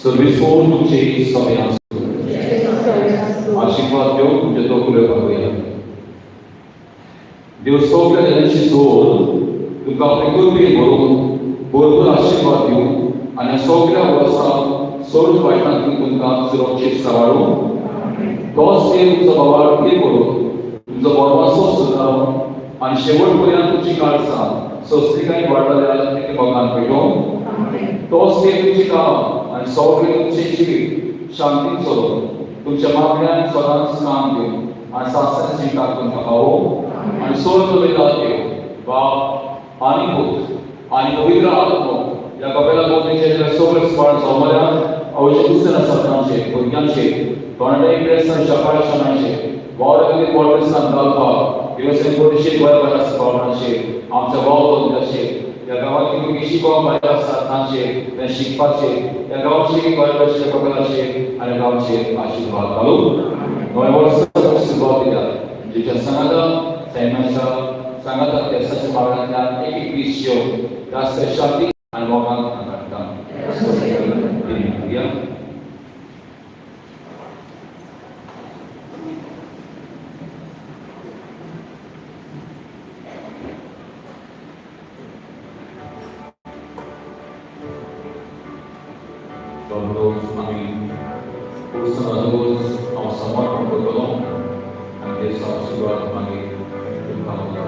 सर्वेस्पर तुमचे सगळे आसूं. आशीर्वाद देव तुमचे तकल्यो पावया. देव सगळ्या जाणांची जोड तुमकां आपले कृपेन भरून भरपूर आशीर्वाद दिवं आनी सगळ्या वर्सा सर्व वायटांतून तुमकां सुरक्षीत सांबाळूं. तोच देव तुमचो बाबा करून तुमचो बरवासो सुदारून आनी शेवट पर्यंत तुमची काळजां सोंसणीकाय वाडटल्या एके मोगान पेटोवं. तोच देव तुमची कामां आनी सगळें तुमचें जिवीत शांतीन चलोवं, तुमच्या मागण्यान सदांच काम दिवं आनी सासणाच्या जिविताक तुमकां पावोवं. आनी सर्व देव बाप आनी पूत आनी पवित्र आत्मो ह्या कपेला भोंवतणचे सगळे स्मरण सोमल्यान आवयचे क्रिस्तांव आसात तांचे भुरग्यांचे, तोंडाय क्रिस्तांच्या पाळशानाचे वावराखातीर बोडवेसान घालपाक दिवसान पडशे बरे बरे आसा पावणाचे आमच्या वाव बदलाचे. ह्या गांवांतली भुरगीं शिकोवंक बरे आसात तांचे तें शिकपाचे, ह्या गांवचे बरे बरे कपेलाचे आनी गांवचे आशिर्वाद घालूं. नव्या वर्साक सुरवात दितात. जेच्या सांगाता सैमाच्या सांगाता तेसाच्या भागांतल्यान एक एक दीस येवन जास्त शांती आनी मोगान हाडटा. रोज आमी पुरसना रोज हांव समर्पण करतलो आनी देसा आशिर्वाद मागीर तुमकां वता.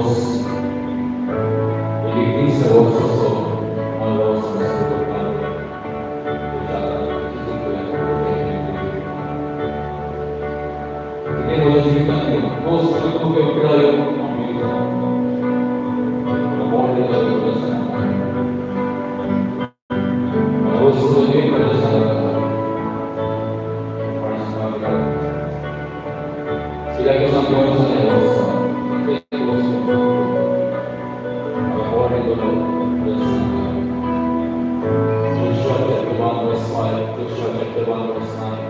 रोस एक दीस रोस असो हांव रोस कितें म्हज्या जिवितांत येवन रोस दुख्ख येवन पिडा येवन हांव भियेता. म्हाका बोट दिता तुज्या सांगाता. रोस तुजो म्हज्या सांगाता. Sila ko sa Diyos sa Diyos. Joshua chapter 1 verse 5, Joshua chapter 1 verse 9.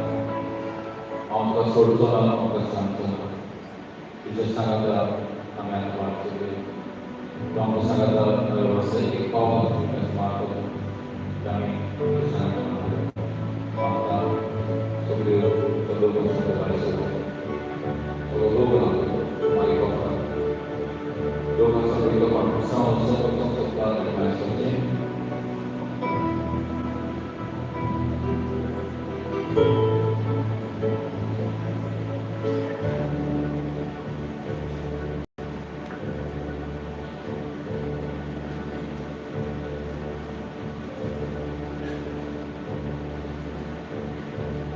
हांव तुका सोडचो ना, हांव तुका सांगचो ना. तुज्या सांगाता आमी आतां वाट चलया. तूं आमकां सांगाता नव्या वर्सा एक पावल मारतलो. आमी तुज्या सांगाता आमकां सगळ्यो सगळ्यो गोश्टी भायर सरता. लोक मागीर कोता लोक सगळी लोकांक वचोंक वचोंक सोदता भायर सरचें.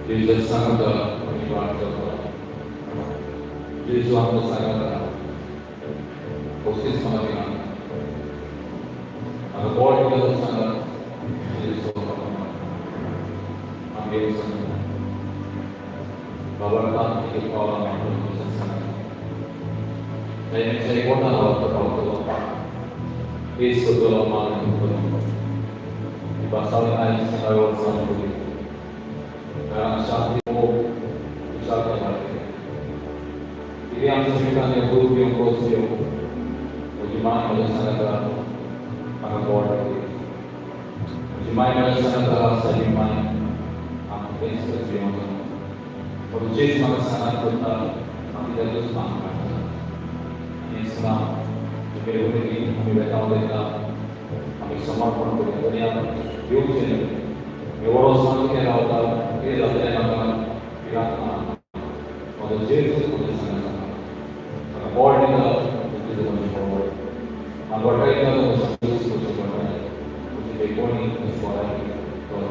जेजू सांगता आमी वाट चलता. जेजू आमकां सांगता कोशीश म्हाका म्हाका बोट दिता सांगा जेजू आमगे सांगता बाबा एक पावलां मेळटलो सांगता ताणें कोणा रावता पावतलो पेस करतलो मान करतलो बासावले आयज नव्या वर्सा फुडें घरांत शांती मोग खुशालकाय वाडटली. कितें आमच्या जिवितांत दूख येवं खोस येवं म्हजी माय म्हज्या सांगाता म्हाका बोट दिली. म्हजी माय म्हज्या सांगाता आसा. माय आमकां तेंच येवंक जाय. पूण जेच म्हाका सांगात करता हांव कित्याकूच मान काडटा. आनी इस्लाम तुगे आमी वेता उलयता आमी समर्पण करूया. आनी येवचें न्हय एवढो वचून कितें रावता कितें जातलें म्हाका भिरांत ना. म्हजो जेजू म्हज्या सांगाता म्हाका बोट दिता. जेजू म्हजें बरोबर म्हाका बटायता. म्हजो जेजू म्हजें बटाय म्हजी बेगोणी म्हजी बराय तो.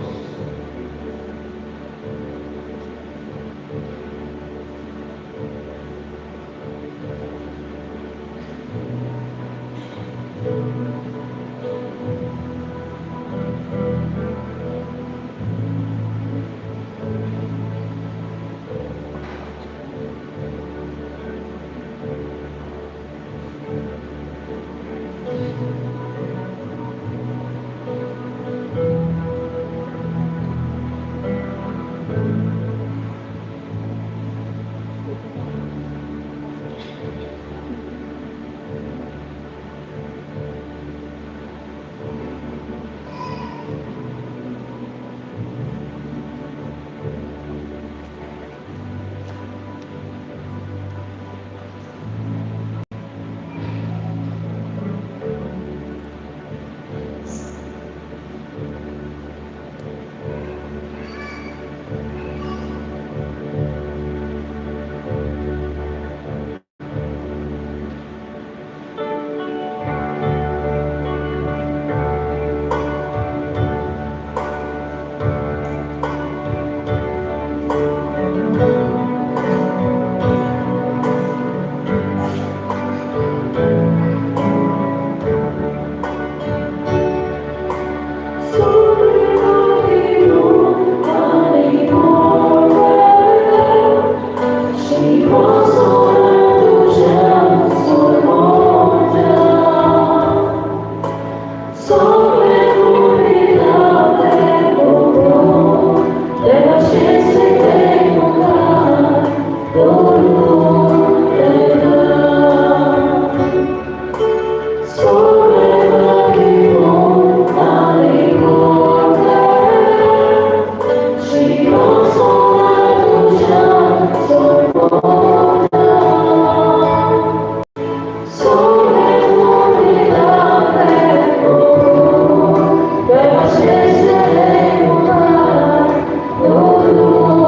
Oh.